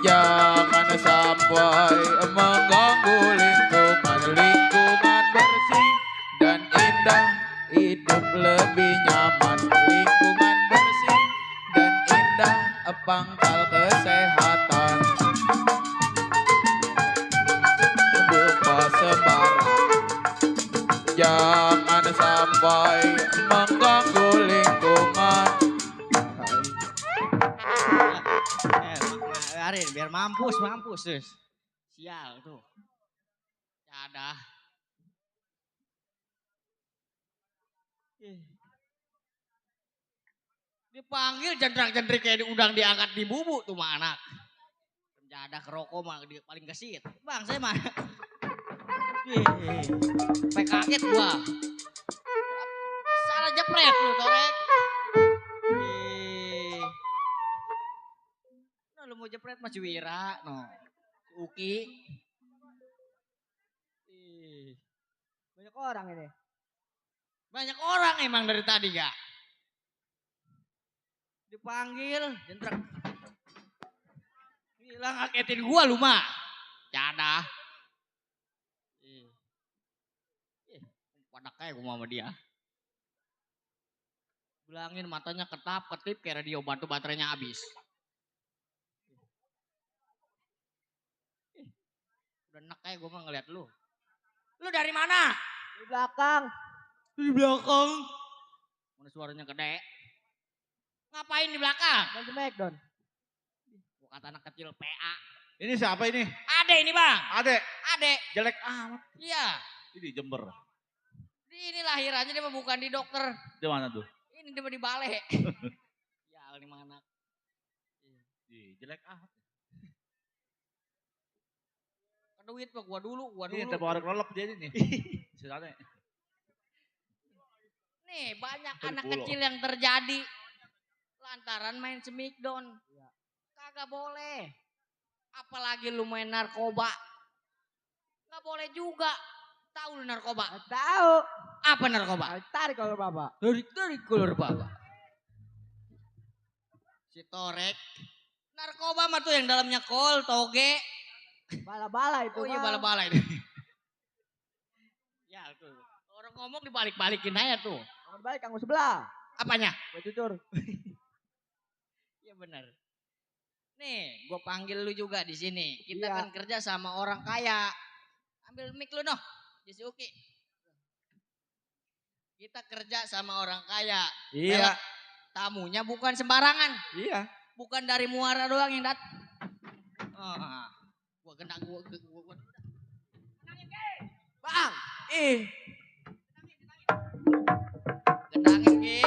Jangan sampai mengganggu lingkungan. Lingkungan bersih dan indah, hidup lebih nyaman. Lingkungan bersih dan indah, pangkal kesehatan. Buka sembarang, jangan sampai mengganggu lingkungan. Biarin, biar mampus terus. Sial tuh. Ya ada. Dipanggil jendrak-jendrik kayak diundang diangkat di bubu tuh mah anak. Jadah kerokok mah paling gesit. Bang saya mah. Sampai kaget gua. Salah jepret lu Torek. Nah, lu mau jepret masih Wira, no. Uki. Banyak orang ini. Banyak orang emang dari tadi gak? Dipanggil, jentrak. Bilang ngagetin gua lu mah. Jadah. Pada kayak gua sama dia. Bilangin matanya ketip kayak radio batu baterainya habis. Udah enak kayak gua mah ngeliat lu. Lu dari mana? Di belakang. Di belakang. Mana suaranya gede? Ngapain di belakang? Dan Smackdown. Gua kata anak kecil PA. Ini siapa ini? Ade ini bang. Adek. Ade. Jelek amat. Iya. Ini Jember. Ini lahirannya dia mah bukan di dokter. Di mana tuh? Ini dia mah di balai. Ya ini mana? Jelek amat. Duit mah gua dulu. Ini tiap hari kelelep dia ini. Silakan. Nih banyak Aduh, anak pulau. kecil yang terjadi lantaran main Smackdown. Kagak boleh. Apalagi lu main narkoba. Nggak boleh juga. Tahu lu narkoba? Tahu. Apa narkoba? Tarik kalau bapak. Dari kolor baba. Si Torek. Narkoba mah tuh yang dalamnya kol, toge. Bala-bala itu. Oh iya mah. bala-bala ini. Ya tuh. Orang ngomong dibalik-balikin aja tuh. Orang balik kanggo sebelah. Apanya? Gue jujur. Iya benar. Nih, gue panggil lu juga di sini. Kita Iya. kan kerja sama orang kaya. Ambil mic lu noh, Jesse Uki. Kita kerja sama orang kaya. Iya. Tamunya bukan sembarangan. Iya. Bukan dari Muara doang yang datang. Gua kena gua. Bang, Ih. kena Tenangin Ki.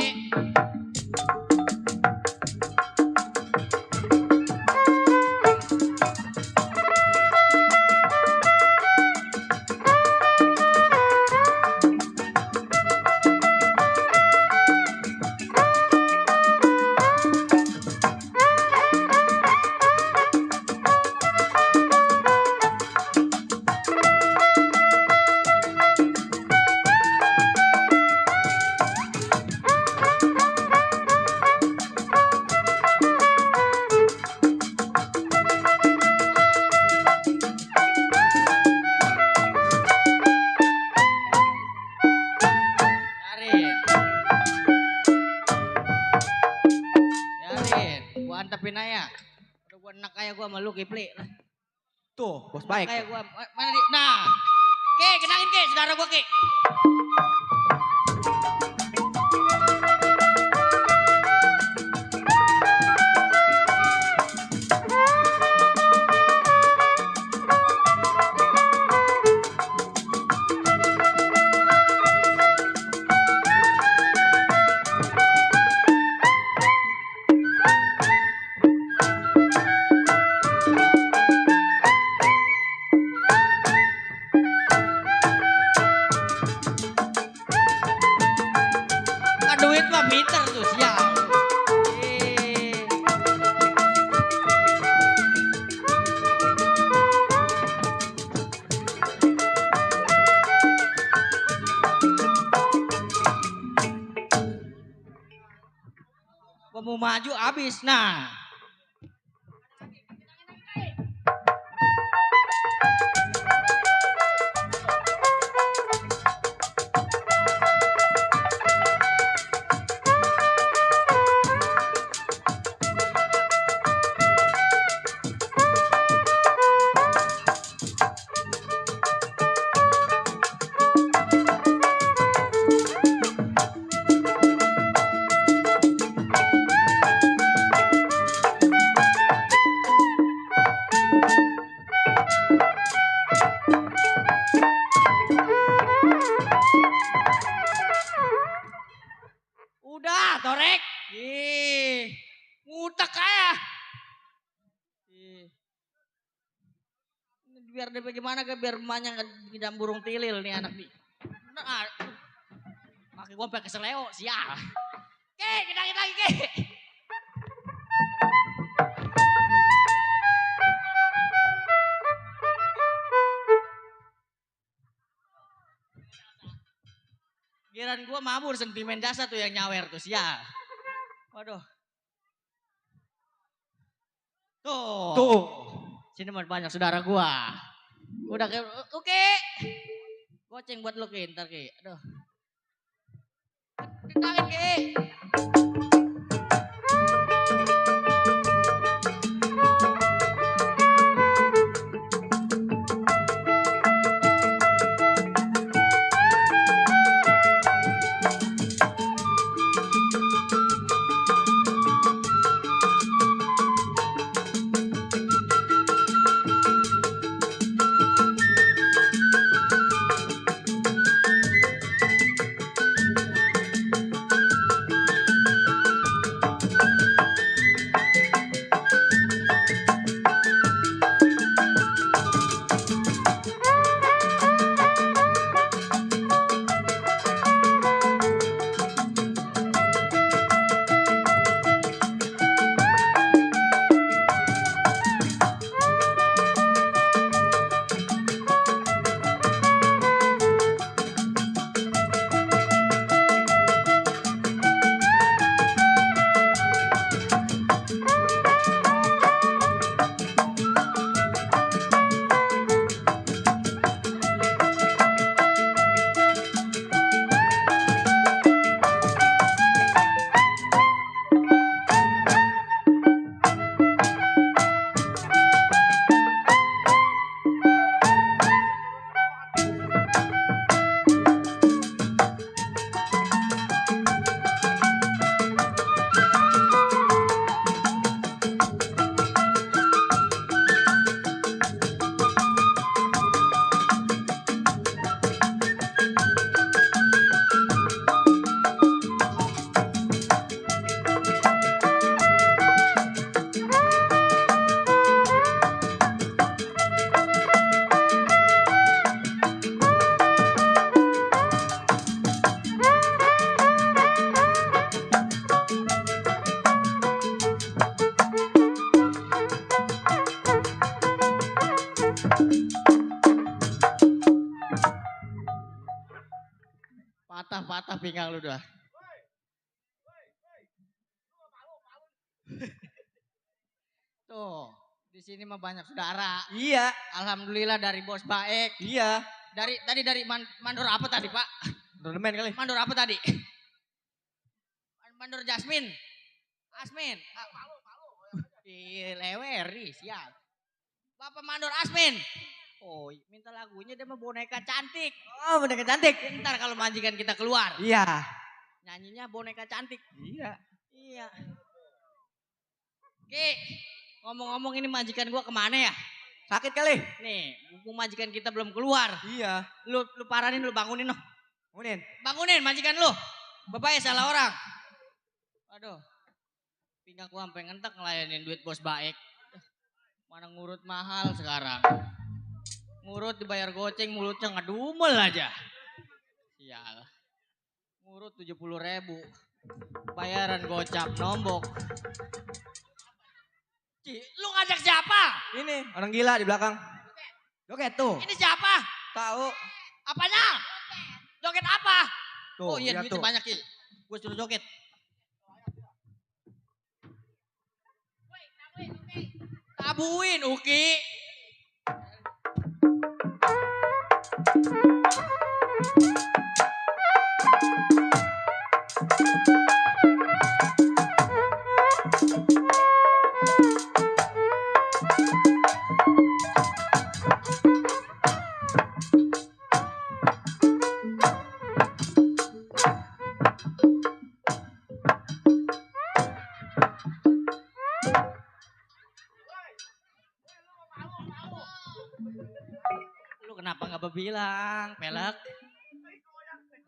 Yarin. Yarin, gua antepin aja. Udah gua enak kayak gua sama lu Kipli. Tuh, bos baik. Kayak gua mana di? Nah. Ki, kenalin Ki, saudara gua Ki. Kan duit mah meter tuh sial. Eh. Gua mau maju abis. Nah. Udah, Torek. Ih, ngutek aja. Ih. Ini biar dia bagaimana ke biar emaknya ngidam burung tilil nih anak nih. Nah, pakai gua pakai seleo, sial. Ke, kenangin lagi ke. Giran gua mabur sentimen jasa tuh yang nyawer tuh sial. Waduh. Tuh. Sini mah banyak saudara gua. Udah ke oke. Goceng buat lu Ki, ntar Ki. Aduh. Tenangin Ki. Patah pinggang lu dah. Tuh, di sini mah banyak saudara. Iya, Alhamdulillah dari bos baik. iya. Dari mandor apa tadi, Pak? Tournament kali. Mandor apa tadi? Mandor Jasmine. Asmin. Leweri, sial. Bapak Mandor Asmin. Oh, minta lagunya dia mah boneka cantik. Oh, boneka cantik. Ntar kalau majikan kita keluar, Iya. nyanyinya boneka cantik. Iya. Iya. Ki, ngomong-ngomong ini majikan gua kemana ya? Sakit kali. Nih, mumpung majikan kita belum keluar. Iya. Lu paranin, lu bangunin noh. Ngunin. Bangunin majikan lu. Bapak ya salah orang. Aduh. Pinggang gua sampai ngentek ngelayanin duit bos baik. Mana ngurut mahal sekarang. Ngurut dibayar goceng mulutnya ngedumel aja. Sial. Ngurut 70.000. Bayaran gocap nombok. Ci, lu ngajak siapa? Ini orang gila di belakang. Joget tuh. Ini siapa? Tahu. Apanya? Joget apa? Tuh, Oh iya lihat duitnya tuh. banyak Ki. Gue suruh joget. Tabuin Uki. Lu kenapa nggak berbilang, pelek?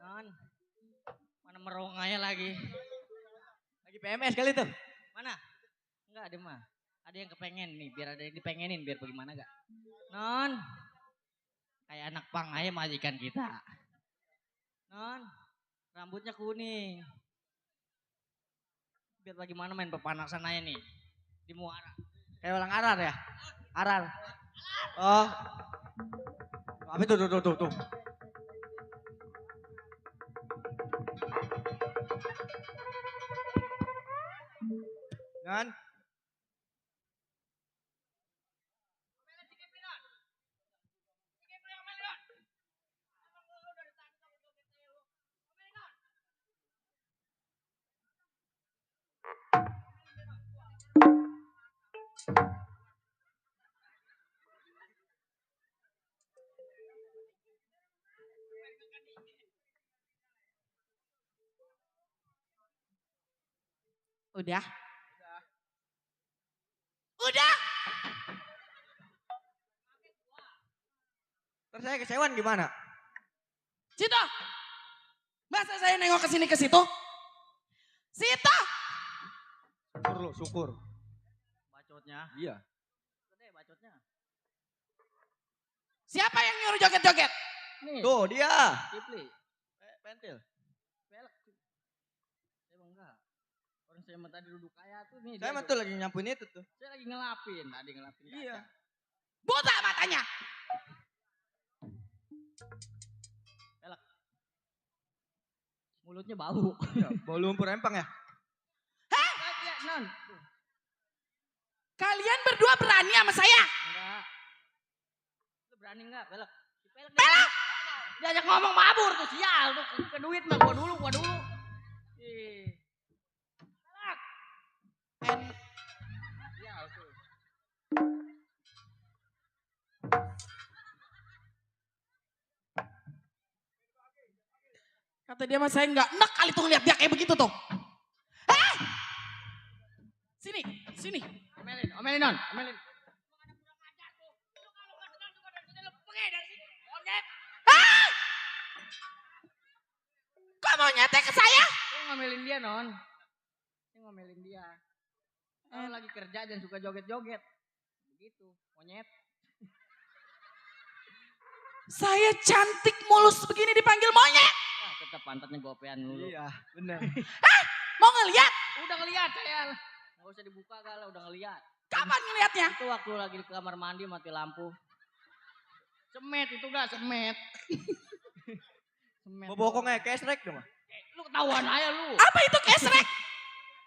Non, mana meronganya lagi? Lagi PMS kali tuh. Mana? Enggak ada mah. Ada yang kepengen nih, biar ada yang dipengenin, biar bagaimana gak? Non, kayak anak pang aja majikan kita. Non, rambutnya kuning. Biar bagaimana main pepanasan aja nih. Di muara. Kayak orang arar ya? Arar. Oh. Apa itu tuh. Kan? Udah? Udah? Terus saya kesewan gimana? Cito, masa saya nengok ke sini ke situ? Sita, Syukur lo, syukur. Bacotnya. Iya. Gede bacotnya. siapa yang nyuruh joget-joget? Nih, Tuh dia. Kipli. Pentil. Pelek. Saya mah enggak. Orang saya mah tadi duduk kayak tuh nih. Saya dia mah tuh lagi nyapuin itu tuh. Saya lagi ngelapin, tadi ngelapin. Iya. Buta matanya. Mulutnya bau. Iya, bau lumpur empang ya? Ya, non. Kalian berdua berani sama saya? Enggak. Lu berani enggak, Pelek? Si Pelek. Diajak ngomong mabur tuh sial tuh ke duit mah gua dulu. Ih. Pelek. Sial tuh. Kata dia sama saya nggak enak kali tuh ngeliat dia kayak begitu tuh. Sini. Omelin non. Kok mau nyetek ke saya? Lu ngomelin dia non. Lu ngomelin dia. Kalau lagi kerja dan suka joget-joget. Begitu, monyet. Saya cantik mulus begini dipanggil monyet. Wah, tetap pantatnya gopean dulu. Iya, bener. Mau ngeliat? Udah ngeliat saya. Enggak usah dibuka kali, udah ngeliat. Kapan ngeliatnya? Itu waktu lagi di kamar mandi mati lampu. Semet itu gak semet. Semen. Bobokongnya kesrek dong. Lu ketahuan aja lu. Apa itu kesrek?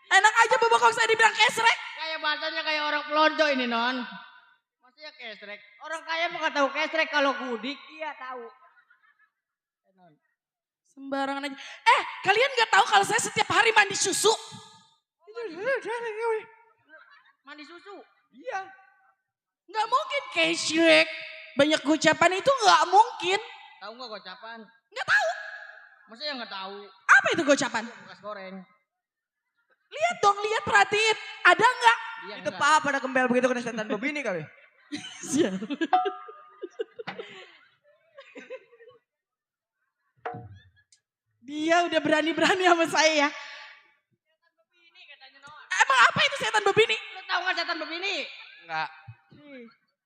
Enak aja bobokong saya dibilang kesrek. Kayak bahasanya kayak orang pelonco ini non. Maksudnya kesrek. Orang kaya mah gak tahu kesrek, kalau gudik iya tahu. Non. Sembarangan aja. Kalian gak tahu kalau saya setiap hari mandi susu? Mandi susu. Iya. Gak mungkin kesrek. Banyak ucapan itu gak mungkin. Tahu nggak gocapan? Gak tahu. Maksudnya nggak tahu. Apa itu gocapan? Bekas goreng. Lihat dong, lihat perhatiin. Ada nggak? Iya, Itu enggak. apa pada gembel begitu kena setan bebini kali. Dia udah berani-berani sama saya ya. Bebini katanya non. Emang apa itu setan bebini? Lu tahu nggak setan bebini? Enggak.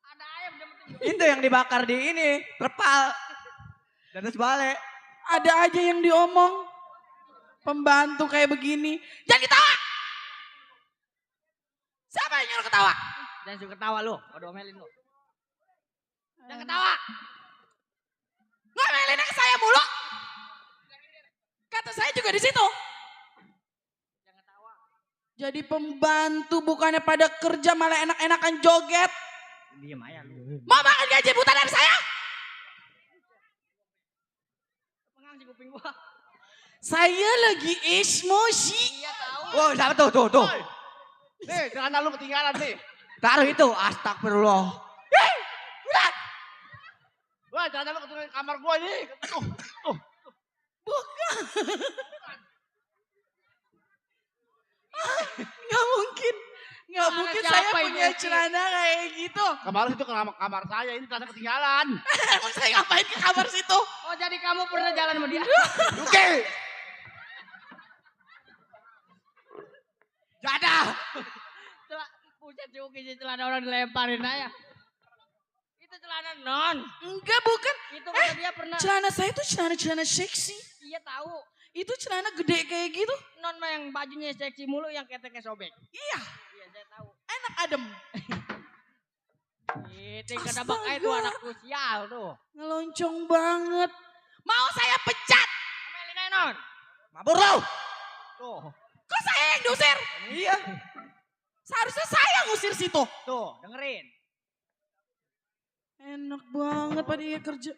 Ada ayam dia penting. Itu yang dibakar di ini, terpal. Dan terus balik. Ada aja yang diomong. Pembantu kayak begini. Jangan ketawa. Siapa yang nyuruh ketawa? Jangan suka ketawa lu. Waduh omelin lu. Jangan ketawa. Ngomelinnya ke saya mulu. Kata saya juga di situ. Jangan ketawa. Jadi pembantu bukannya pada kerja malah enak-enakan joget. Diam aja lu. Mau makan gaji buta dari saya? Pengang si kuping gua. Saya lagi emosi. Iya tahu. Wah, siapa tuh. Nih, celana lu ketinggalan nih. Taruh itu, astagfirullah. Wah, celana lu ketinggalan di kamar gua ini. Nggak mungkin. Nggak Celana mungkin siapa saya ini, punya Eki? celana kayak gitu. Kemarin itu ke kamar saya, ini celana ketinggalan. Emang saya ngapain ke kamar situ? Oh jadi kamu pernah jalan sama dia? Oke. Jada. Pucat juga sih celana orang dilemparin aja. Itu celana non. Enggak, bukan. Itu kata dia pernah. Celana saya itu celana seksi. Iya tahu. Itu celana gede kayak gitu. Non mah yang bajunya seksi mulu, yang keteknya sobek. Iya, Iya saya tahu. enak adem. Itu kata baka itu anak sial tuh. Ngeloncong banget. Mau saya pecat. Omelin aja non. Mabur lo. Tuh. Kok saya yang diusir? Iya. Seharusnya saya ngusir situ. Tuh dengerin. Enak banget pada dia kerja.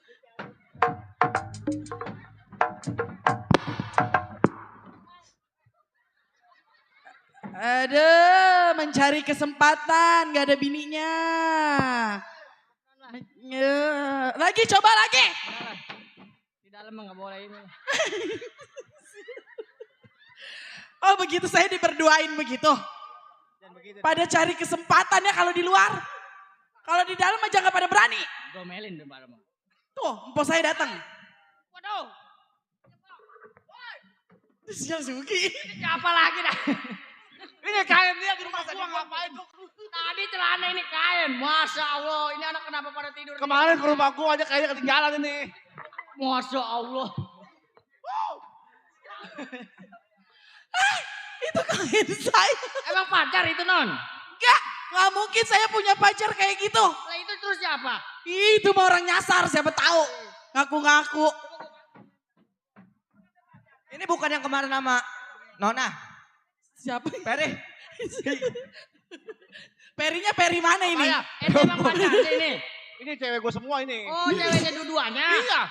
Ada mencari kesempatan, gak ada bininya. Lagi, coba lagi. Beneran. Di dalam mah nggak boleh ini. Oh begitu, saya diberduain begitu. Dan begitu. Pada cari kesempatannya kalau di luar. Kalau di dalam aja gak pada berani. Gomelin di dalam. Tuh, empok saya datang. Waduh. Sial Suki. Siapa lagi dah? Ini kain dia di rumah gua ngapain tuh? Tadi celana ini kain. Masya Allah. Ini anak kenapa pada tidur? Kemarin ke rumah gua aja kayaknya ketinggalan ini. Masya Allah. Itu kain saya. Emang pacar itu non? Gak mungkin saya punya pacar kayak gitu. Lah itu terus siapa? Itu mah orang nyasar, siapa tahu. Ngaku-ngaku. Ini bukan yang kemarin nama Nona. Siapa? Peri. Perinya peri mana ini? Apanya? Emang pacar ini? Ini cewek gua semua ini. Oh ceweknya dua-duanya? Iya.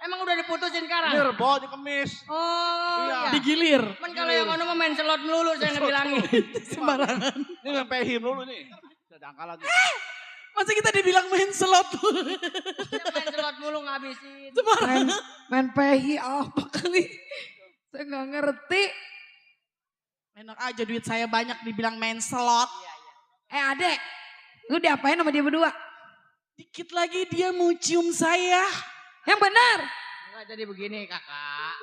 Emang udah diputusin Ini sekarang? rebon, ini kemis. Oh Iya. iya. Digilir. Men kalau yang ono mah main slot melulu saya ngebilangin. Sembarangan. Ini ngempehim dulu nih. Sedangkan lagi. Masa kita dibilang main slot? Yang main slot mulu ngabisin. Sembarangan. Main PHI apa kali? Saya nggak ngerti. Enak aja duit saya banyak dibilang main slot. Adek, lu diapain sama dia berdua? Dikit lagi dia mau cium saya. Yang benar. Enggak jadi begini kakak.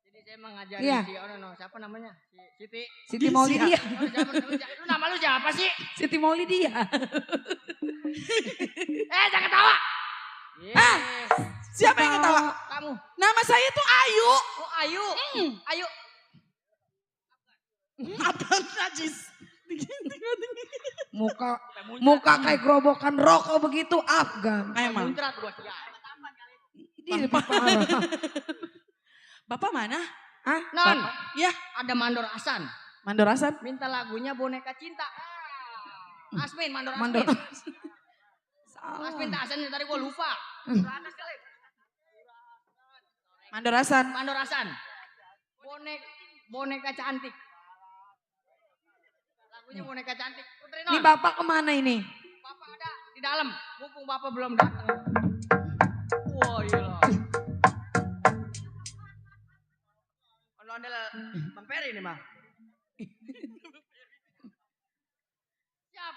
Jadi saya mengajarin Iya. si siapa namanya? Si Siti. Siti Maulidia. Oh, lu nama lu siapa sih? Siti Maulidia. Jangan ketawa. Ah. Siapa yang ketawa? Kamu. Nama saya tuh Ayu. Oh Ayu. Ayu. Abang najis. Muka kayak gerobokan rokok begitu Afgan. Emang. Muncrat gua sial. Ini lebih parah. Bapak mana? Non, Ya, ada Mandor Hasan. Mandor Hasan. Minta lagunya Boneka Cinta. Asmin, Mandor Mandor. Asmin. Salah. Asmin tak Hasan tadi gue lupa. Mandor Hasan. Mandor Hasan. Boneka cantik. Lagunya Boneka Cantik. Putri Ini Non. bapak kemana ini? Bapak ada di dalam. Mumpung bapak belum datang. Wah iya. Ondel Bang Peri ini mah. Siap.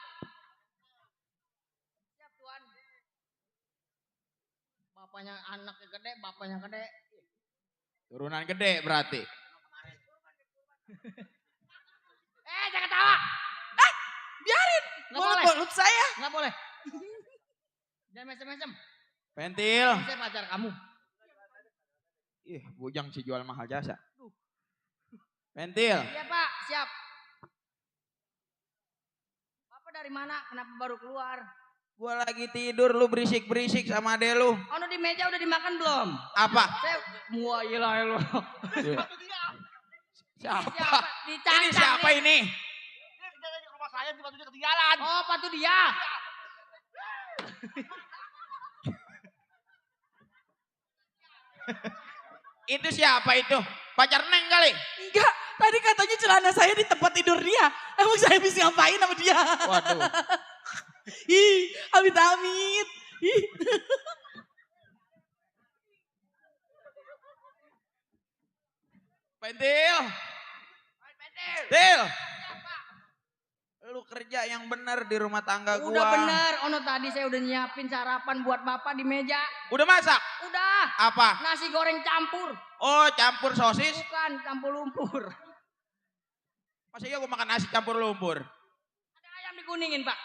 Siap Tuan. Bapaknya anaknya gede, bapaknya gede. Turunan gede berarti. Jangan ketawa. Biarin. Nggak Mulut boleh. mulut saya. Nggak boleh. Jangan mesem-mesem. Pentil. Saya pacar kamu. Ih, bujang si jual mahal jasa. Pentil. Iya Pak, siap. Bapak dari mana? Kenapa baru keluar? Gua lagi tidur, lu berisik-berisik sama ade lu. Ono di meja udah dimakan belum? Apa? Saya muah ilah lo. Siapa? Dicacak Ini siapa nih. ini? Ini rumah saya tiba-tiba ketinggalan. Oh, patu dia. Itu siapa itu? Pacar Neng kali? Enggak, tadi katanya celana saya di tempat tidur dia. Emang saya bisa ngapain sama dia? Waduh. Ih, amit-amit. Ih. Pentil. Pentil. Lu kerja yang bener di rumah tangga gua. Udah bener, Ono tadi saya udah nyiapin sarapan buat Bapak di meja. Udah masak? Udah. Apa? Nasi goreng campur. Oh, campur sosis? Bukan, campur lumpur. Masa iya gua makan nasi campur lumpur? Ada ayam dikuningin, Pak.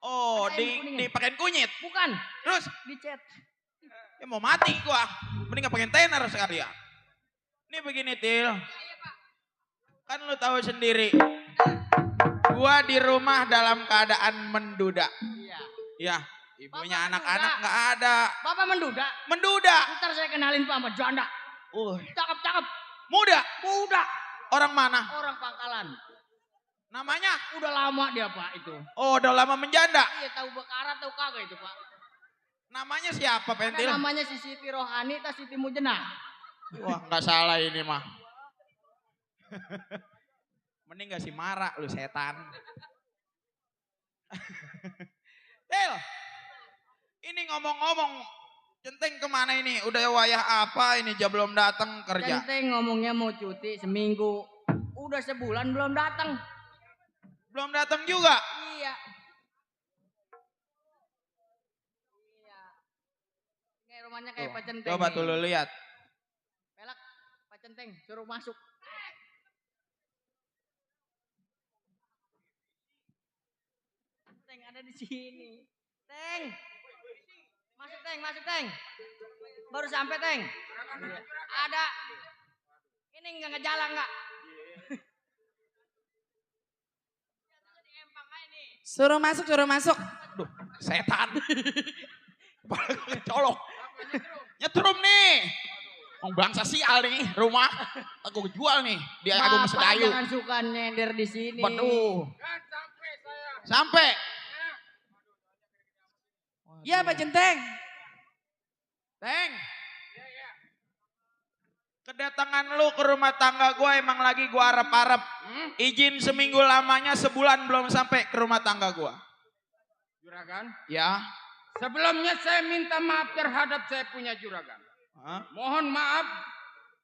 Oh, Ada ayam dikuningin. dipakein kunyit? Bukan, Terus? dicet. Ya mau mati gua. Mending ngapain tenar sekali ya. Ini begini, Til. Kan lu tahu sendiri. Gua di rumah dalam keadaan menduda. Iya. Ya, ibunya Bapak anak-anak menduda. nggak ada. Bapak menduda. Menduda. Ntar saya kenalin Pak sama janda. Cakep-cakep. Muda. Muda. Orang mana? Orang Pangkalan. Namanya? Udah lama dia Pak itu. Oh, udah lama menjanda. Iya tahu Bekara tahu kagak itu Pak. Namanya siapa, Ada Pentil? namanya si Siti Rohani atau Siti Mujena. Wah, nggak salah ini mah. Mending gak si Mara, lu setan. Til, ini ngomong-ngomong, Centeng kemana ini? Udah wayah apa ini jam belum datang kerja? Centeng ngomongnya mau cuti seminggu. Udah sebulan belum datang. Belum datang juga? Iya. Iya. Kayak rumahnya kayak Pak Centeng. Coba nih. tuh lu lihat. Pelak, Pak Centeng suruh masuk. Teng ada di sini. Teng. Masuk Teng, masuk Teng. Baru sampai Teng. Ada. Ini enggak ngejalan enggak? Suruh masuk, suruh masuk. Duh, setan. Kepala gue colok. Nyetrum nih. Mau bangsa sial nih rumah. Aku jual nih di Agung Bapak Sedayu. jangan suka nyender di sini. Waduh. Sampai. Ya Pak Centeng. Teng. Kedatangan lu ke rumah tangga gue emang lagi gue arep-arep. Izin seminggu lamanya sebulan belum sampai ke rumah tangga gue. Juragan, Ya. sebelumnya saya minta maaf terhadap saya punya juragan. Hah? Mohon maaf,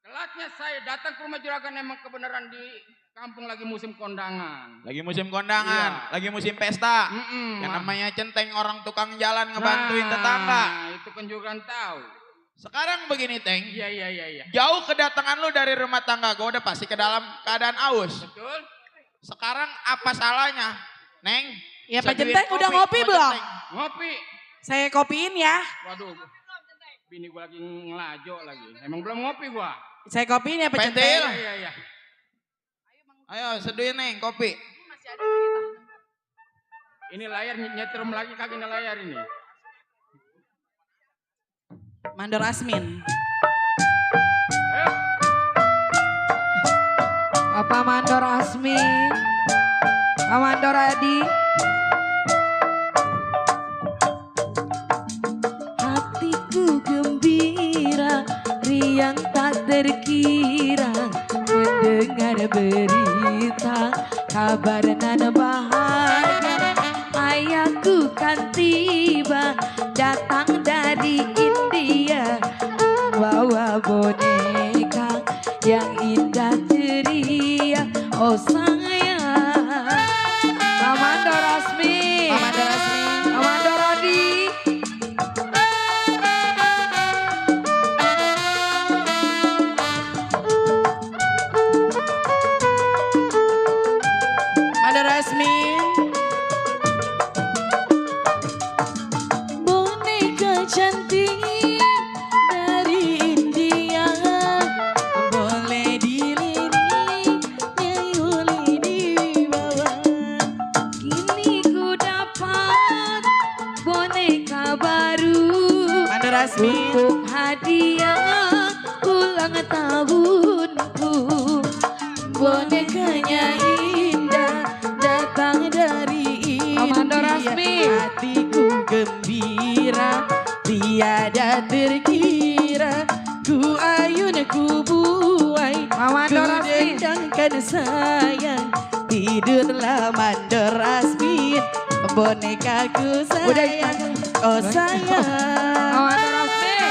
telatnya saya datang ke rumah juragan emang kebenaran di kampung lagi musim kondangan. Lagi musim kondangan, Iya. lagi musim pesta. Yang namanya Centeng orang tukang jalan ngebantuin tetangga. Itu kan juragan tahu. Sekarang begini Teng. Iya. Jauh kedatangan lu dari rumah tangga gue udah pasti ke dalam keadaan aus. Betul? Sekarang apa salahnya? Neng. Ya Pak seduin Centeng udah ngopi buat belum? Centeng. Ngopi. Saya kopiin ya. Waduh. Bini gua lagi ngelajo lagi. Emang belum ngopi gua. Saya kopiin ya Pak Pentil. Centeng. Iya. Ayo seduin Neng kopi. Ini layar nyetrum lagi kagak ini layar ini. Mandor Asmin. Ayo. Bapak Mandor Asmin, Pak Mandor Adi. Hatiku gembira, riang tak terkira mendengar berita kabar nan bahagia. Ayahku kan tiba datang dari India bawa boneka yang indah ceria. Oh sayang, Mama Dorasmi, Mama Dorasmi, Mama Doradi. Mama Dorasmi. Boneka cantik dari India, boleh dilirik, boleh dibawa. Kini ku dapat boneka baru untuk hadiah ulang tahunku. Bonekanya indah datang dari India. Hatiku gembira tiada terkira. Ku ayun ku buai, ku dendangkan sayang. Tidurlah Mandor Asmin, bonekaku sayang. Oh sayang, Mandor Asmin,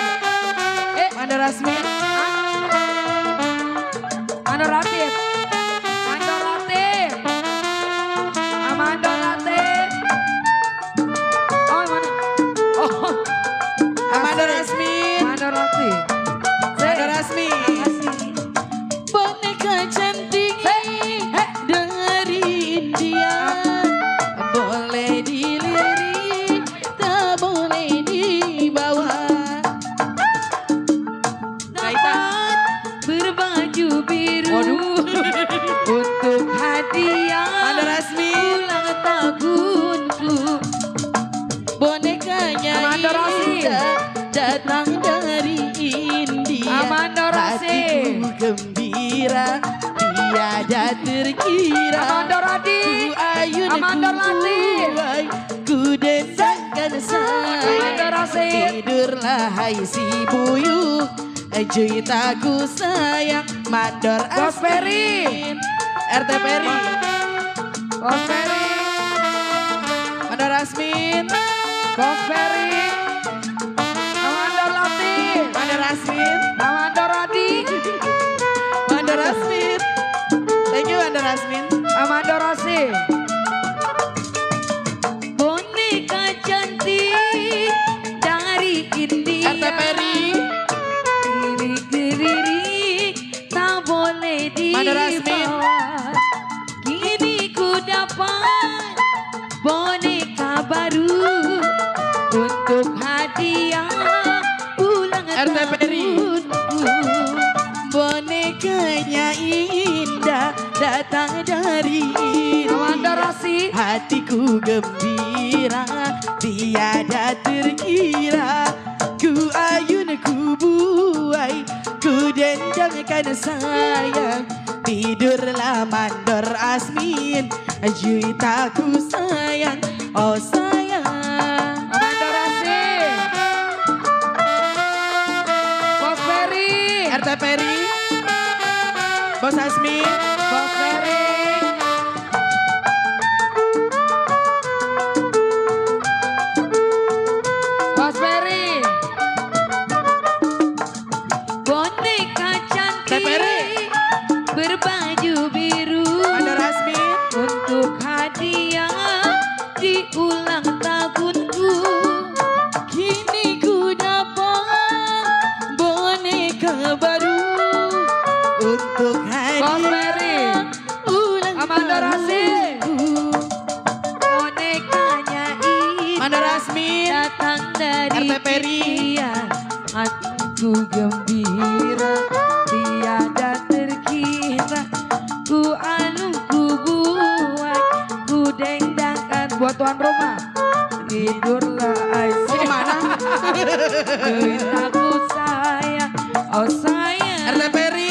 Mandor Asmin, Mandor Latif, Mandor Latif, Mandor Latif. Oh mana? Oh, Mandor Asmin. Mandor Latif. Mandor Asmin. Boneka cantik dari India, boleh dilirik, tak boleh dibawa. Dapat berbaju biru untuk hadiah Mandor Asmin. ulang tahunku. Bonekanya indah datang dari India. Hatiku gembira tiada terkira. Ku ayun ku buai, ku dendangkan sayang. Tidurlah hai si buyut, juitaku sayang. Mandor Asmin, RT Peri, Bos Peri, Mandor Asmin. Bos Peri, Mandor Latif, Mandor Asmin. Mandor Adi, Mandor Asmin. Thank you Mandor Asmin. Mandor Asi. Boneka cantik dari India. RT Peri. Lirik-lirik tak boleh Mandor Asmin. dibawa. Kini ku dapat boneka baru untuk hadiah ulang RT Peri. tahunku. Bonekanya indah datang dari India. Hatiku gembira tiada terkira. Ku ayun ku buai, ku dendangkan sayang. Tidurlah Mandor Asmin, juitaku sayang. Oh sayang, Mandor Asmin, Bos Peri, RT Peri. Bos Asmin. Bos Peri. Bos Peri. Boneka cantik berbaju biru Mandor Asmin. untuk hadiah di ulang tahunku. Kini ku dapat boneka baru untuk hadiah ulang tahunku. Bonekanya indah Mandor Asmin. datang dari RT Peri. India. Hatiku gembira tiada terkira. Ku anu ku buat, ku dendangkan buat tuan rumah. Tidurlah Aisyah. Mau kemana? Aku sayang, oh sayang. RT Peri.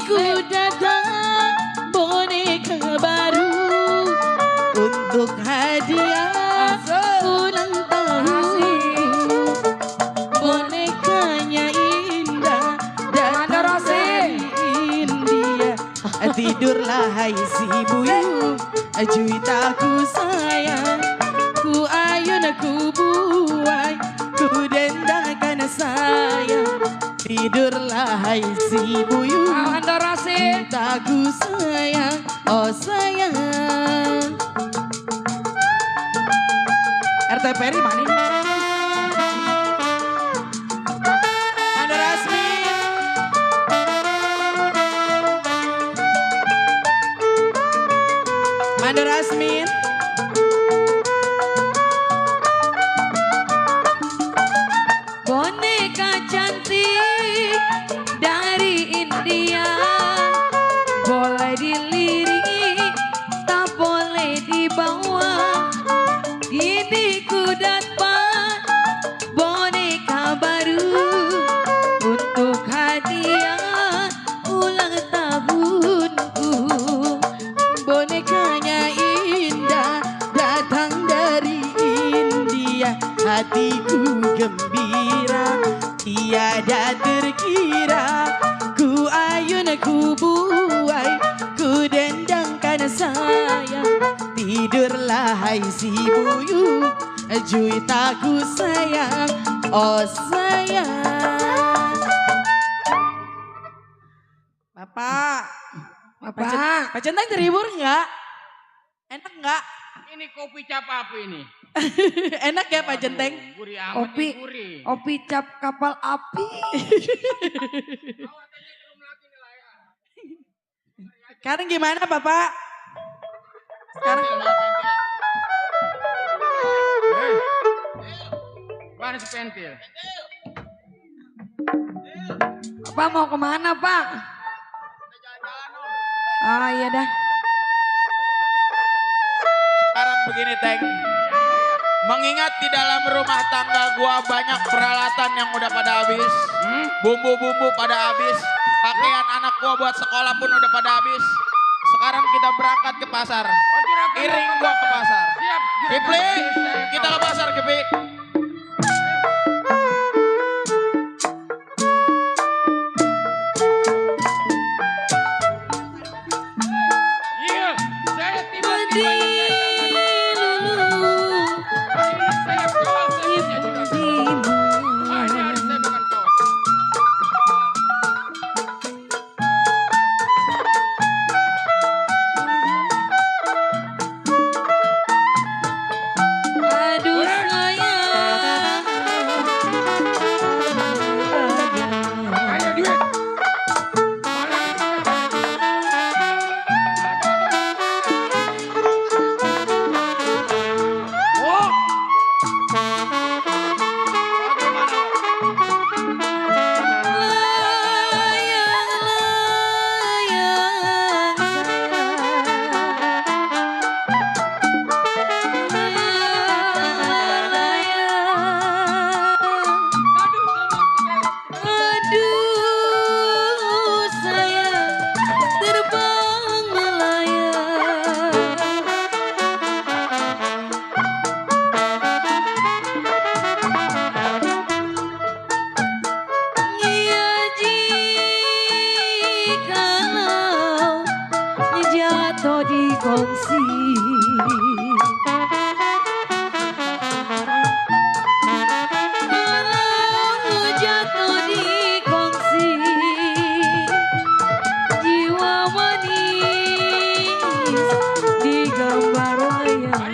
ku datang boneka baru untuk hadiah ulang tahun. Bonekanya indah datang dari India. Tidurlah hai si buyut, juita ku sayang, ku ayun ku buai, ku dendangkan sayang. Tidurlah hai si buyut, juita ku sayang, oh sayang. RTPRI mana? Mandor Asmin. Mandor Asmin. Boneka cantik dari India, boleh dilirik, tak boleh dibawa. Ini ku dapat boneka baru untuk hadiah ulang tahunku. Bonekanya indah datang dari India. Hatiku gembira tiada terkira. Ku ayun ku buai, ku dendangkan sayang. Tidurlah hai si buyut, juita ku sayang, oh sayang. Bapak, Pak Centeng terhibur nggak? Enak nggak? Ini kopi cap apa ini? Enak ya Pak Centeng? Gurih amat Kopi. nih, gurih. Kopi cap kapal api. Sekarang gimana Bapak? Sekarang Hei. Mana si pentil? Pak mau kemana Pak? Ah iya dah. Sekarang begini Teng, mengingat di dalam rumah tangga gua banyak peralatan yang udah pada habis, bumbu-bumbu pada habis, pakaian anak gua buat sekolah pun udah pada habis. Sekarang kita berangkat ke pasar, iring gua ke pasar. Siap. Kipli, kita ke pasar Kipli. Iya, saya tiba-tiba saya jual semuanya juga. Ah, ini harus saya makan kau. aduh sayang. Ada duit. Oh. Aduh sayang, terbang melayang. Iya jikalau jatuh di kongsi, kalau jatuh di kongsi, jiwa manis di gambar wayang.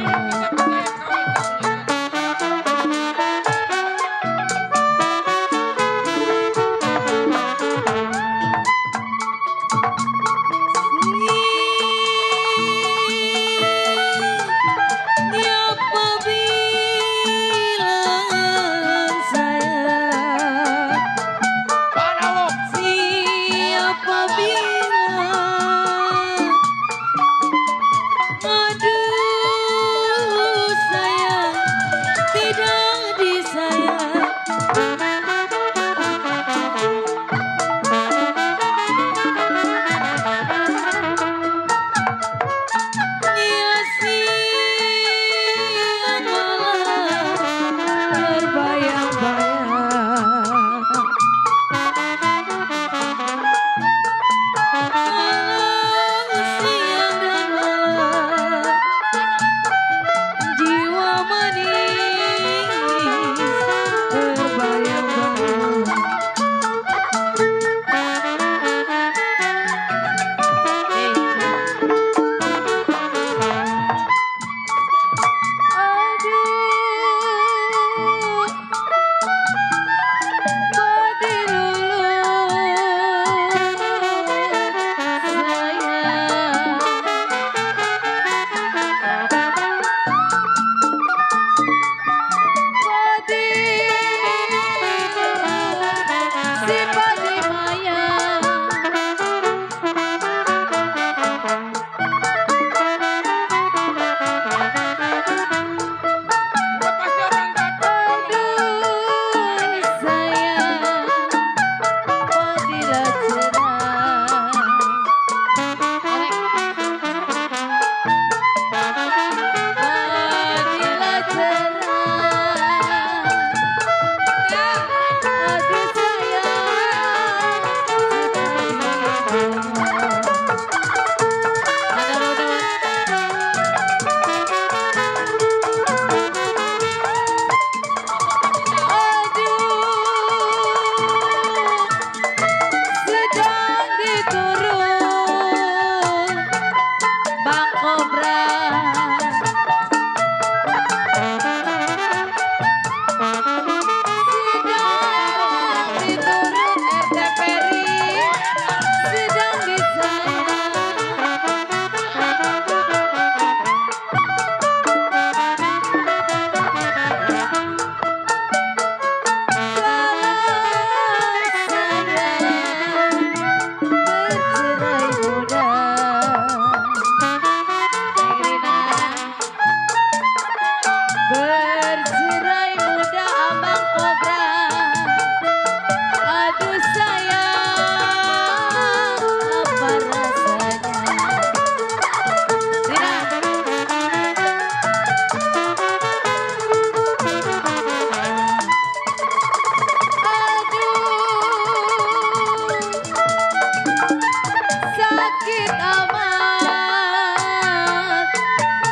sakit amat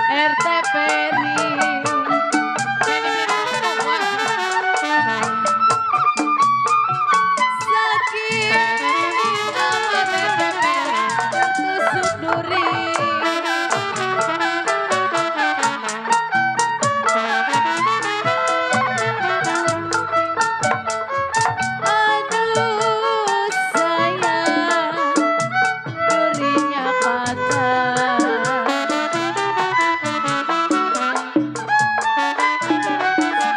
RT Peri. Sakit amat tertusuk duri. Aduh sayang, durinya patah.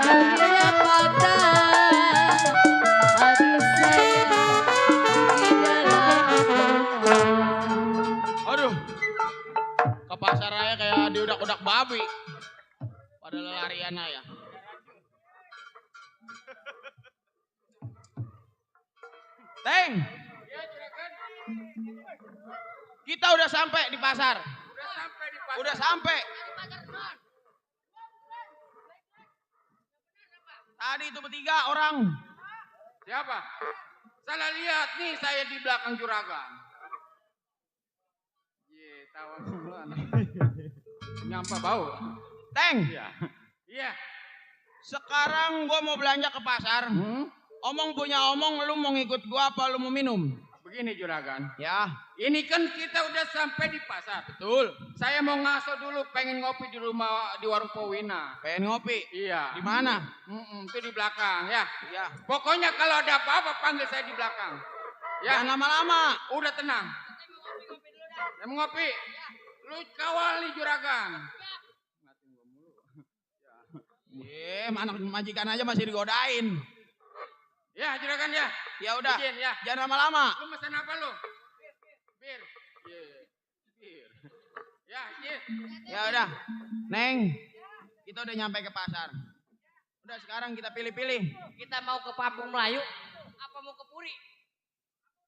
Durinya patah. Aduh sayang, di dalam rumah. Aduh. Ke pasar raya kayak diudak-udak babi. Pada larian ya. Teng. Kita udah sampai di pasar. Udah sampai. Tadi itu bertiga orang. Siapa? Salah lihat nih saya di belakang juragan. Ye, tahu duluan. Nyampe bau. Teng. Iya. Iya. Sekarang gua mau belanja ke pasar. Omong punya omong, lu mau ngikut gua apa lu mau minum? Begini juragan. Ya, Ini kan kita udah sampai di pasar. betul. Saya mau ngaso dulu, pengen ngopi di rumah di warung Powina. Pengen ngopi. Iya. Di mana? Itu di belakang ya. Ya. Pokoknya kalau ada apa-apa panggil saya di belakang. Ya. Jangan lama-lama. Udah tenang. Saya mau ngopi. Lu kawal nih juragan. Anak majikan aja masih digodain. Ya juragan ya. Ya udah. Izin, ya. Jangan lama-lama. Lu pesan apa lu? Bir. Bir. Ya, iya. Ya udah. Neng, kita udah nyampe ke pasar. Udah sekarang kita pilih-pilih. Kita mau ke Kampung Melayu apa mau ke Puri?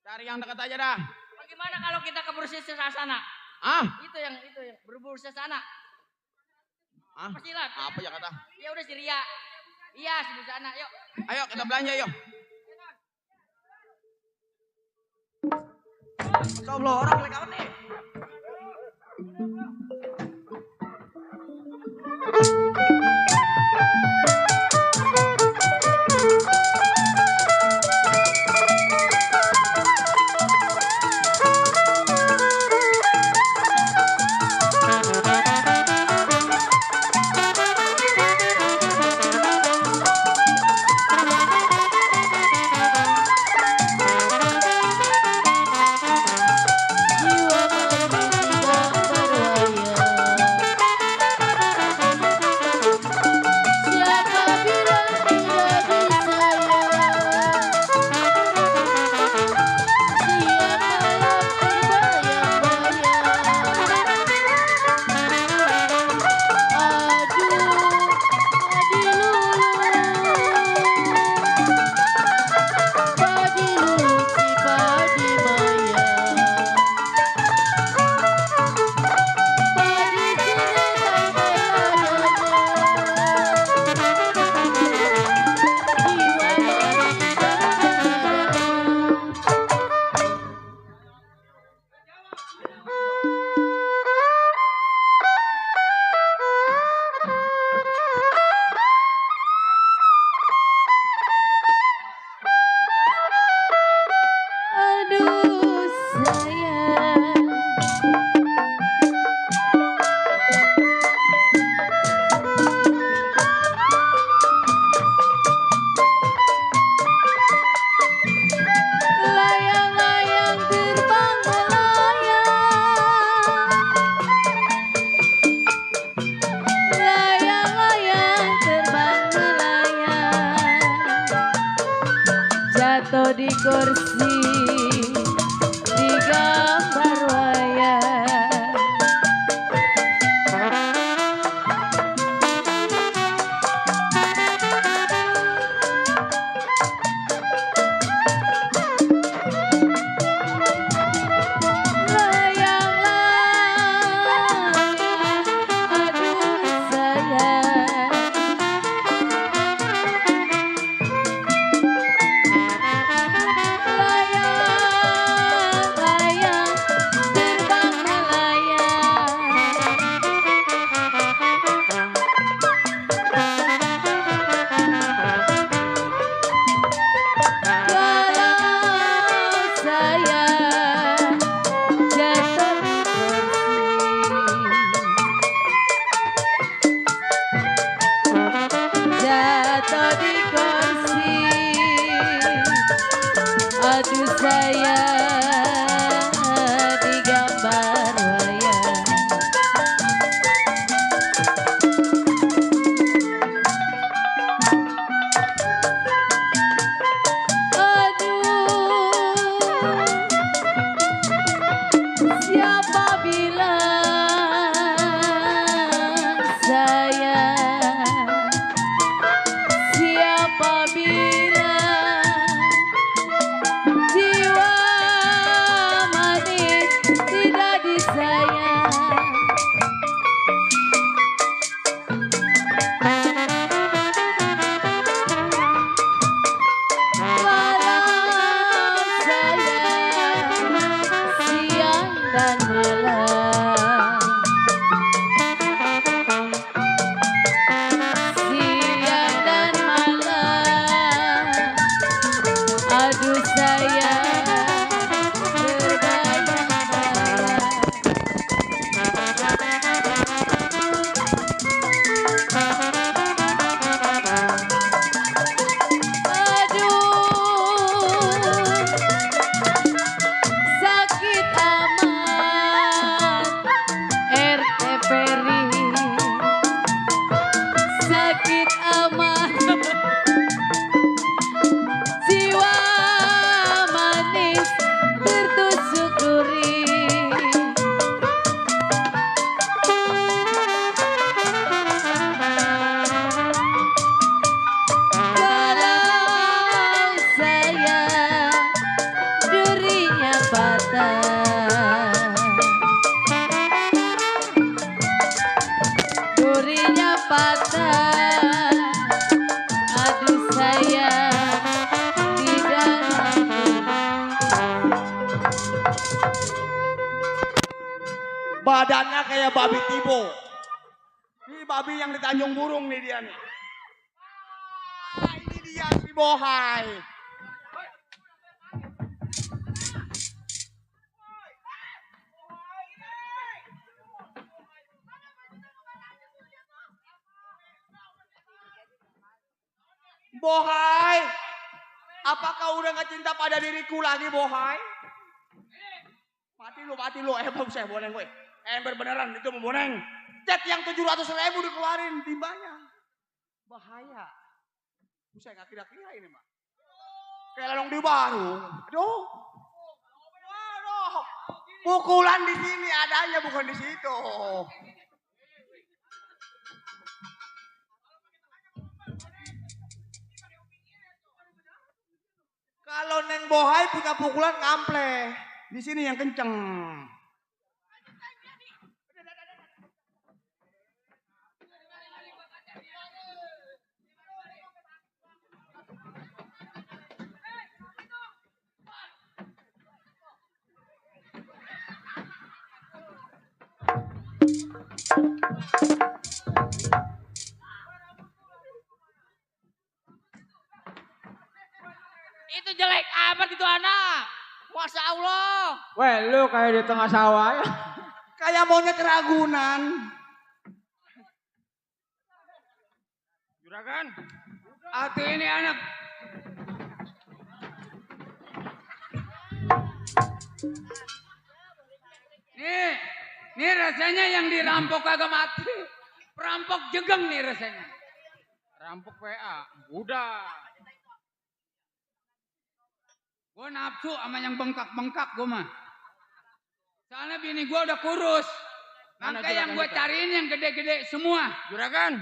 Cari yang dekat aja dah. Bagaimana kalau kita ke Bersisa sana? Ah? Itu yang berburu sana. Ah? Apa sih, Lan? Apa ya kata? Ya udah si Ria. Iya, si sana. Yuk. Ayo kita belanja yuk. Soblo orang lek awet nih. Jiwa dan malam, siang dan malam, aduh sayang berbayang-bayang. Aduh, sakit amat RT Peri, sakit amat jiwa manis tertusuk duri. Kalau sayang durinya patah, durinya patah, aduh sayang di dalam Badannya kayak babi tibo. Ini babi yang di Tanjung Burung nih dia nih. Ah, ini dia si Bohai. Bohai, apakah udah gak cinta pada diriku lagi, Bohai? Mati lu, bagus ya boneng gue. Ember beneran itu memboneng. Cat yang 700.000 dikeluarin timbanya. Bahaya. Buset gak kira-kira ini mah. Kayak lalong di baru. Aduh. Waduh. Pukulan di sini adanya bukan di situ. Kalau Neng Bohai punya pukulan ngample. Di sini yang kenceng. Itu jelek amat itu anak. Masya Allah. Weh, lu kayak di tengah sawah ya. Kayak monyet Ragunan. Juragan, hati ini anak. Nih rasanya yang dirampok kagak mati. Perampok jegeng nih rasanya. Rampok PA, udah. Gue nafsu sama yang bengkak-bengkak gue mah. Soalnya bini gue udah kurus. Maka yang gue cariin yang gede-gede semua. Juragan.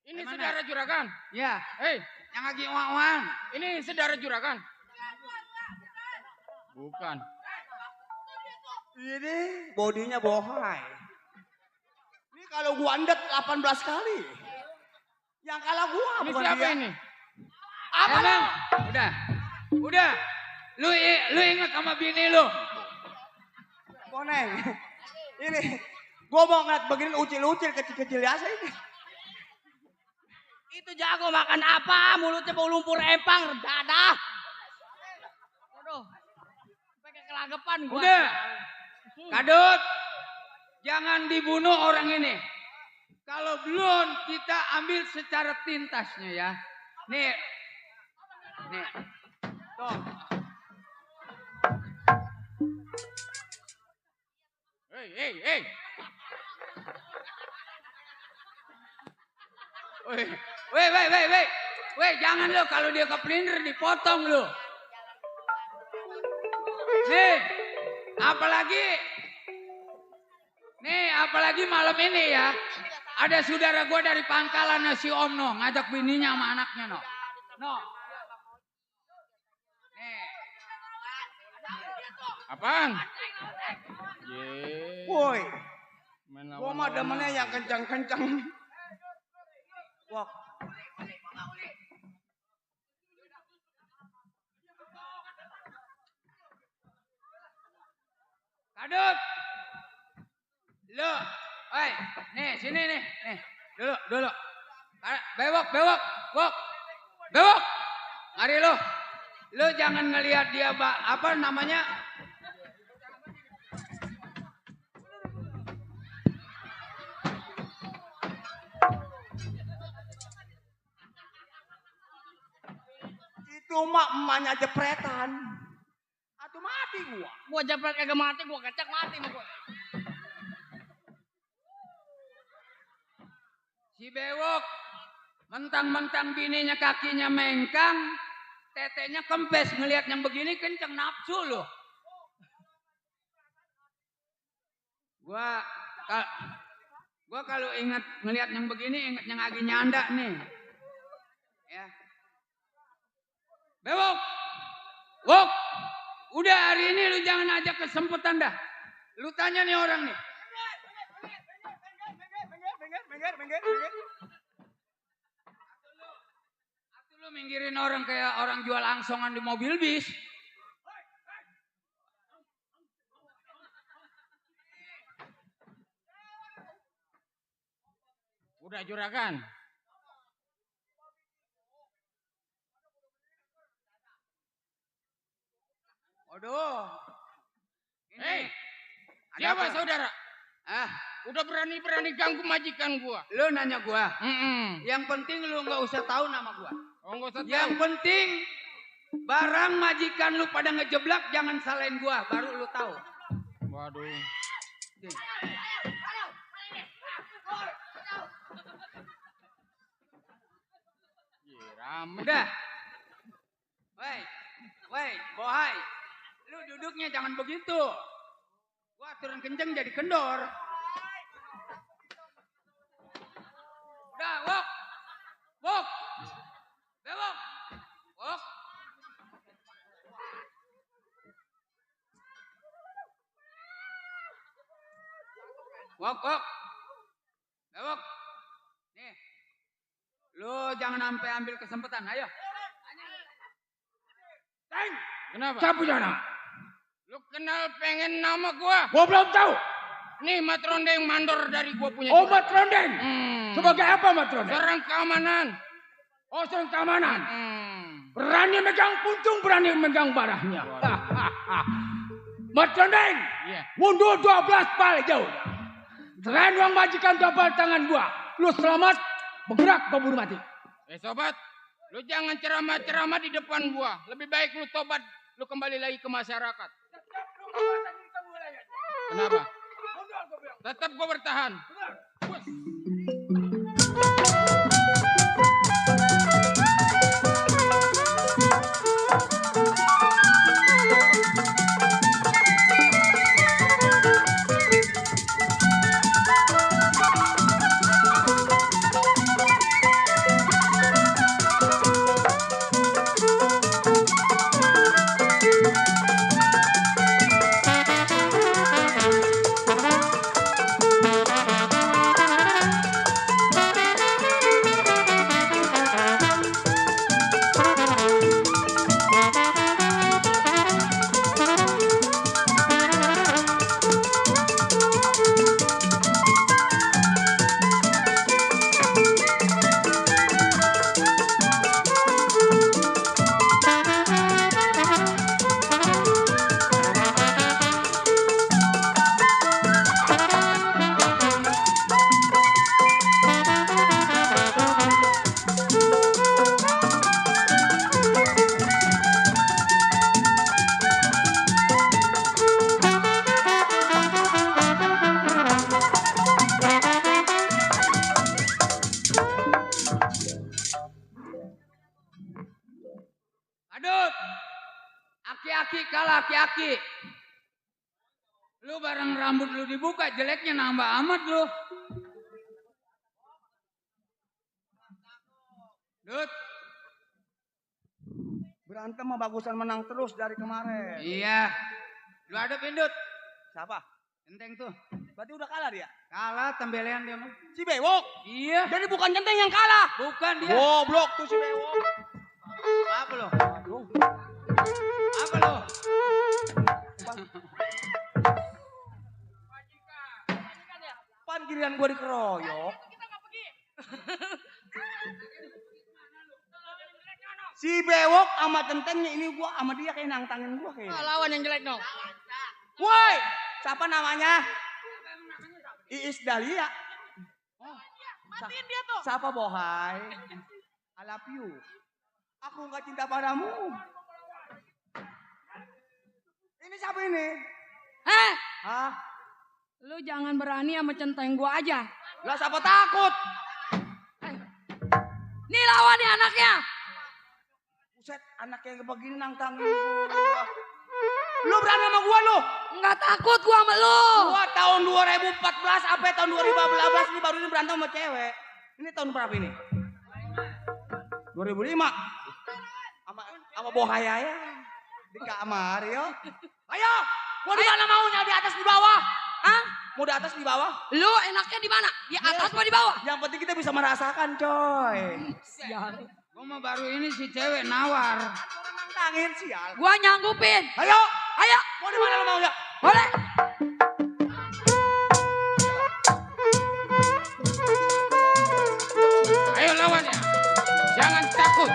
Ini saudara Juragan. Ya. Hei, yang lagi uang-uang. Ini saudara Juragan. Bukan. Ini bodinya Bohai. Ini kalau gua andet 18 kali. Yang kalah gua Ini bukan siapa dia. ini? Apa Emang? Udah. Lu ingat sama bini lu. Boneng. Ini gua mau ngeliat begini ucil-ucil kecil-kecil biasa ini. Itu jago makan apa? Mulutnya bau lumpur empang, dadah. Aduh. Pakai kelagapan gua. Udah. Kadut. Jangan dibunuh orang ini. Kalau belum kita ambil secara tintasnya ya. Nih. Tuh. Hei. Weh, jangan lo kalau dia kepelintir dipotong lo. Nih, apalagi malam ini ya. Ada saudara gua dari Pangkalan si Om no, ngajak bininya sama anaknya no. Nih. Apaan? Woi. Gua mah demennya yang kencang-kencang. Wah. Adut. Lu, oi, nih sini nih. Dulu. Bewok. Bewok. Mari lu. Lu jangan ngelihat dia apa namanya? Itu mah emaknya jepretan. Aduh mati gua. Gua jepret kagak mati, gua kecak mati mah gua. Si Bewok mentang-mentang bininya kakinya mengkang, tetenya kempes, ngelihat yang begini kenceng nafsu loh. Gua kalau ingat ngelihat yang begini, ingat yang lagi nyanda nih. Ya. Bewok, Wok, udah hari ini lu jangan ajak kesempatan dah. Lu tanya nih orang nih. Atau lu minggirin orang kayak orang jual angsongan di mobil bis. Udah juragan. Aduh. Hei, ada siapa apa? saudara? Ah, Udah berani-berani ganggu majikan gua. lu nanya gua. Mm-mm. Yang penting lu nggak usah tahu nama gua. Oh, nggak usah Yang tahu. penting barang majikan lu pada ngejeblak jangan salahin gua, baru lu tahu. Waduh. Rame. Udah. Woi, bohai. Lu duduknya jangan begitu. Gua turun kenceng jadi kendor. Udah, Wok. Bewok. Wok. Wok. Bewok. Nih. Lu jangan sampai ambil kesempatan, ayo. Teng, kenapa? Siapa jana? Lu kenal pengen nama gua? Gua belum tahu. Nih Mat Rondeng mandor dari gua punya. Oh, Mat Rondeng. Sebagai Sebagai apa Mat Rondeng? serang keamanan. Oh, serang keamanan. Hmm. Berani megang puntung, berani megang barahnya. Mat Rondeng. Iya. Mundur 12 pal jauh. Selain uang majikan topal tangan gua. Lu selamat, bergerak kau bunuh mati. Sobat, lu jangan ceramah-ceramah di depan gua. Lebih baik lu tobat, lu kembali lagi ke masyarakat. Kenapa? Tetap gua bertahan. Adut. Aki-aki kalah aki-aki. Lu bareng rambut lu dibuka jeleknya nambah amat lu. Dut. Berantem mah bagusan menang terus dari kemarin. Iya. Lu hadapin Dut. Siapa? Centeng tuh. Berarti udah kalah dia. Kalah tembelean dia mah. Si Bewok. Iya. Jadi bukan Centeng yang kalah. Bukan dia. Goblok tuh si Bewok. Apa lo? Apa lo? giliran gua dikeroyok. Si bewok sama centengnya ini gua sama dia kayak nantangin gua kayaknya. Lawan yang jelek dong. Woi, siapa namanya? Iis Dahlia. Matiin dia tuh. Siapa bohai? I love you. Aku nggak cinta padamu. Ini siapa ini? Hah? Lu jangan berani sama centeng gua aja. Lah siapa takut? Nih lawan nih anaknya. Buset, anak yang begini nantangin gua. Lu berani sama gua lu? Enggak takut gua sama lu. Gua tahun 2014 sampai tahun 2015 ini baru ini berantem sama cewek. Ini tahun berapa ini? 2005. Sama bohaya ya. Di kamar yo. Ayo, mau di mana maunya? Di atas di bawah? Hah? Mau di atas di bawah? Lu enaknya di mana? Di atas apa di bawah? Yang penting kita bisa merasakan, coy. Sial. Gua mah baru ini si cewek nawar. Orang nantangin sial. Gua nyanggupin. Ayo, Ayo. mau di mana lo maunya? Boleh. Ayo lawannya. Jangan takut.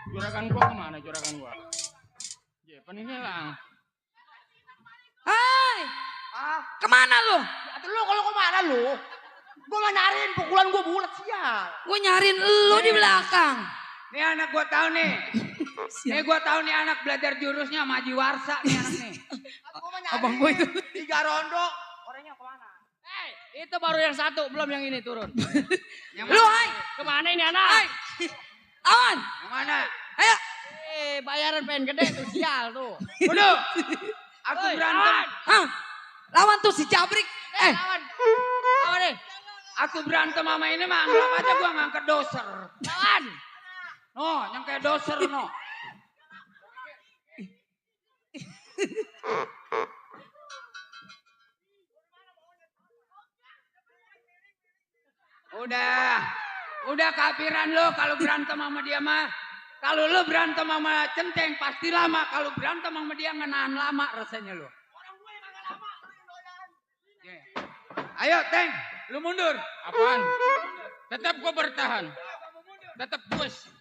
Juragan gua kemana juragan gua? Jepan ini hilang. Hai. Kemana lu? Lu kalau kemana lu? Gua nggak nyariin pukulan gua bulat sial. Gua nyariin lu di belakang. Nih anak gua tahu nih. Nih gua tahu nih anak belajar jurusnya sama Haji Warsa nih anak nih. Abang gua itu. 3 rondo. Orangnya kemana? Itu baru yang satu, belum yang ini turun. Lu hai. Kemana ini anak? Hai. Lawan. Yang mana? Ayo. Bayaran pengen gede tuh, sial tuh. Waduh. Aku berantem. Hah? Lawan tuh si Jabrik. Lawan. Lawan deh. Aku berantem sama ini mah anggap aja gua ngangkat doser. Lawan. No, yang kayak doser no. Udah kafiran lo kalau berantem sama dia mah. Kalau lo berantem sama centeng pasti lama. Kalau berantem sama dia ngenahan lama rasanya lo. Ayo Teng, lu mundur. Apaan? Tetap gua bertahan. Tetap push.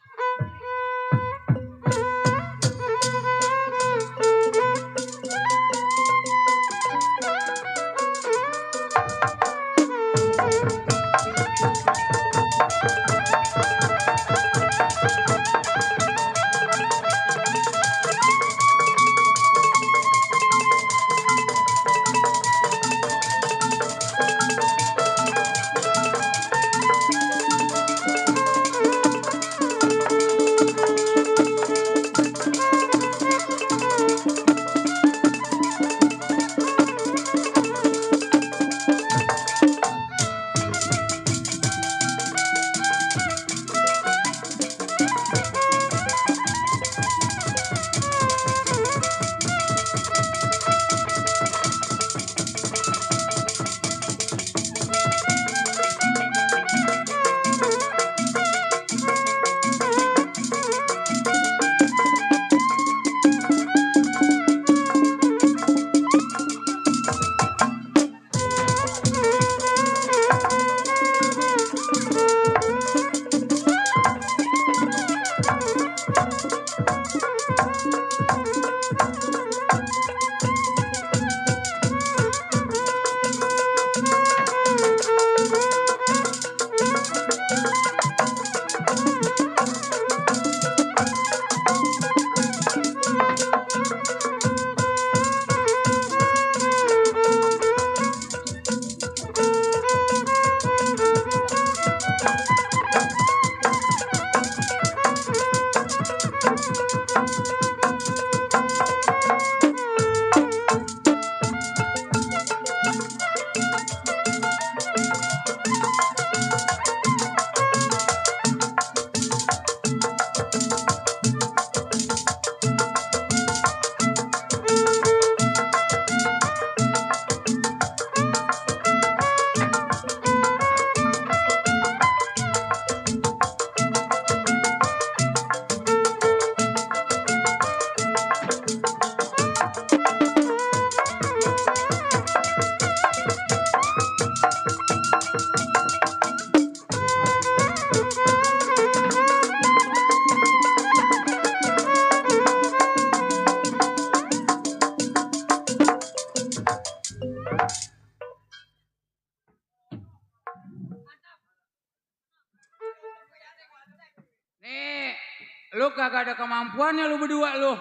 Lu kagak ada kemampuannya lu berdua lu.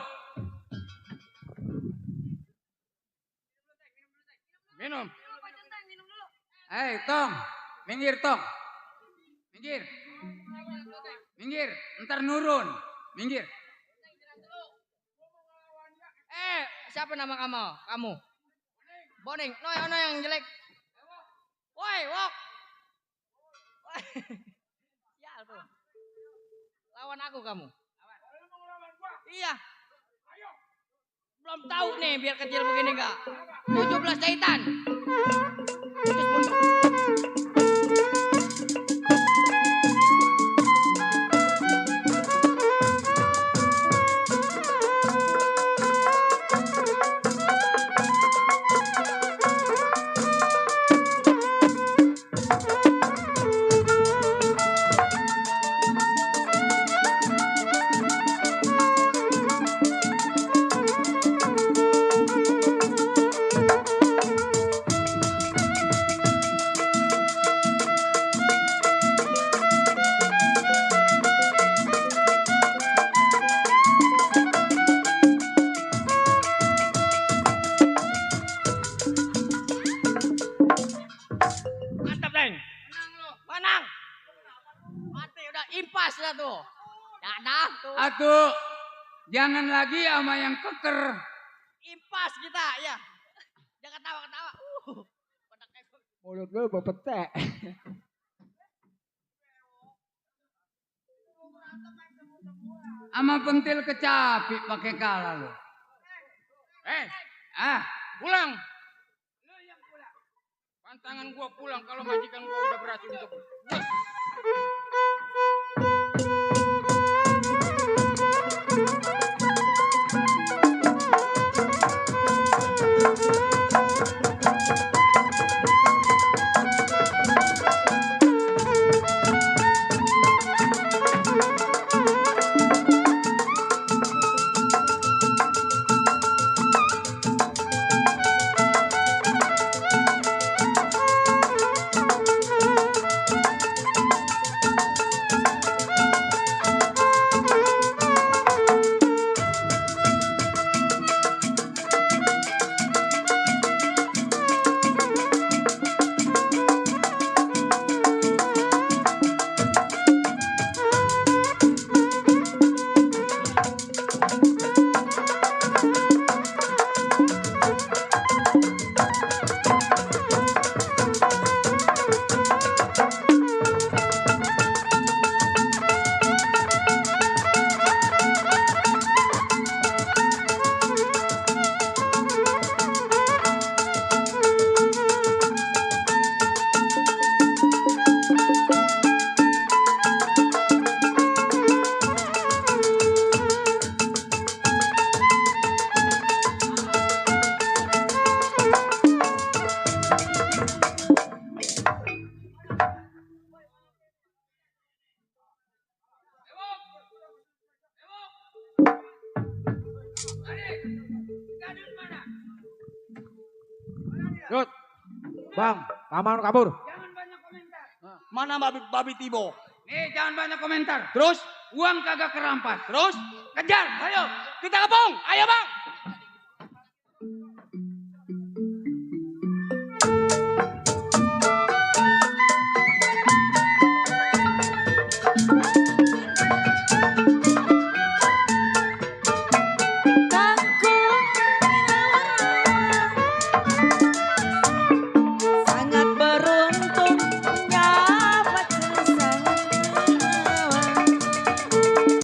Minum. Hei, Tong. Minggir, Tong. Minggir. Minggir, ntar nurun. Minggir. Siapa nama kamu? Kamu. Boning, ono yang jelek. Woi, wok. Ya tuh. Lawan aku kamu. Iya. Belum tahu nih biar kecil begini enggak. 17 jahitan. Terus buntu. Mantap, Deng. Menang. Mati udah impas dah tuh. Dadah tuh. Atuh, jangan lagi sama yang keker. Impas kita ya. Jangan ketawa-ketawa. Mulut lu bepetek. Sama pentil kecapi pakai kalah lu. Pulang. Lu yang pulang. Pantangan gua pulang kalau majikan gua udah berhasil untuk. Yud, Bang, Taman kabur. Jangan banyak komentar. Mana babi Tibo? Nih, jangan banyak komentar. Terus? Uang kagak kerampas. Terus? Kejar, ayo. Kita kepung. Ayo, Bang.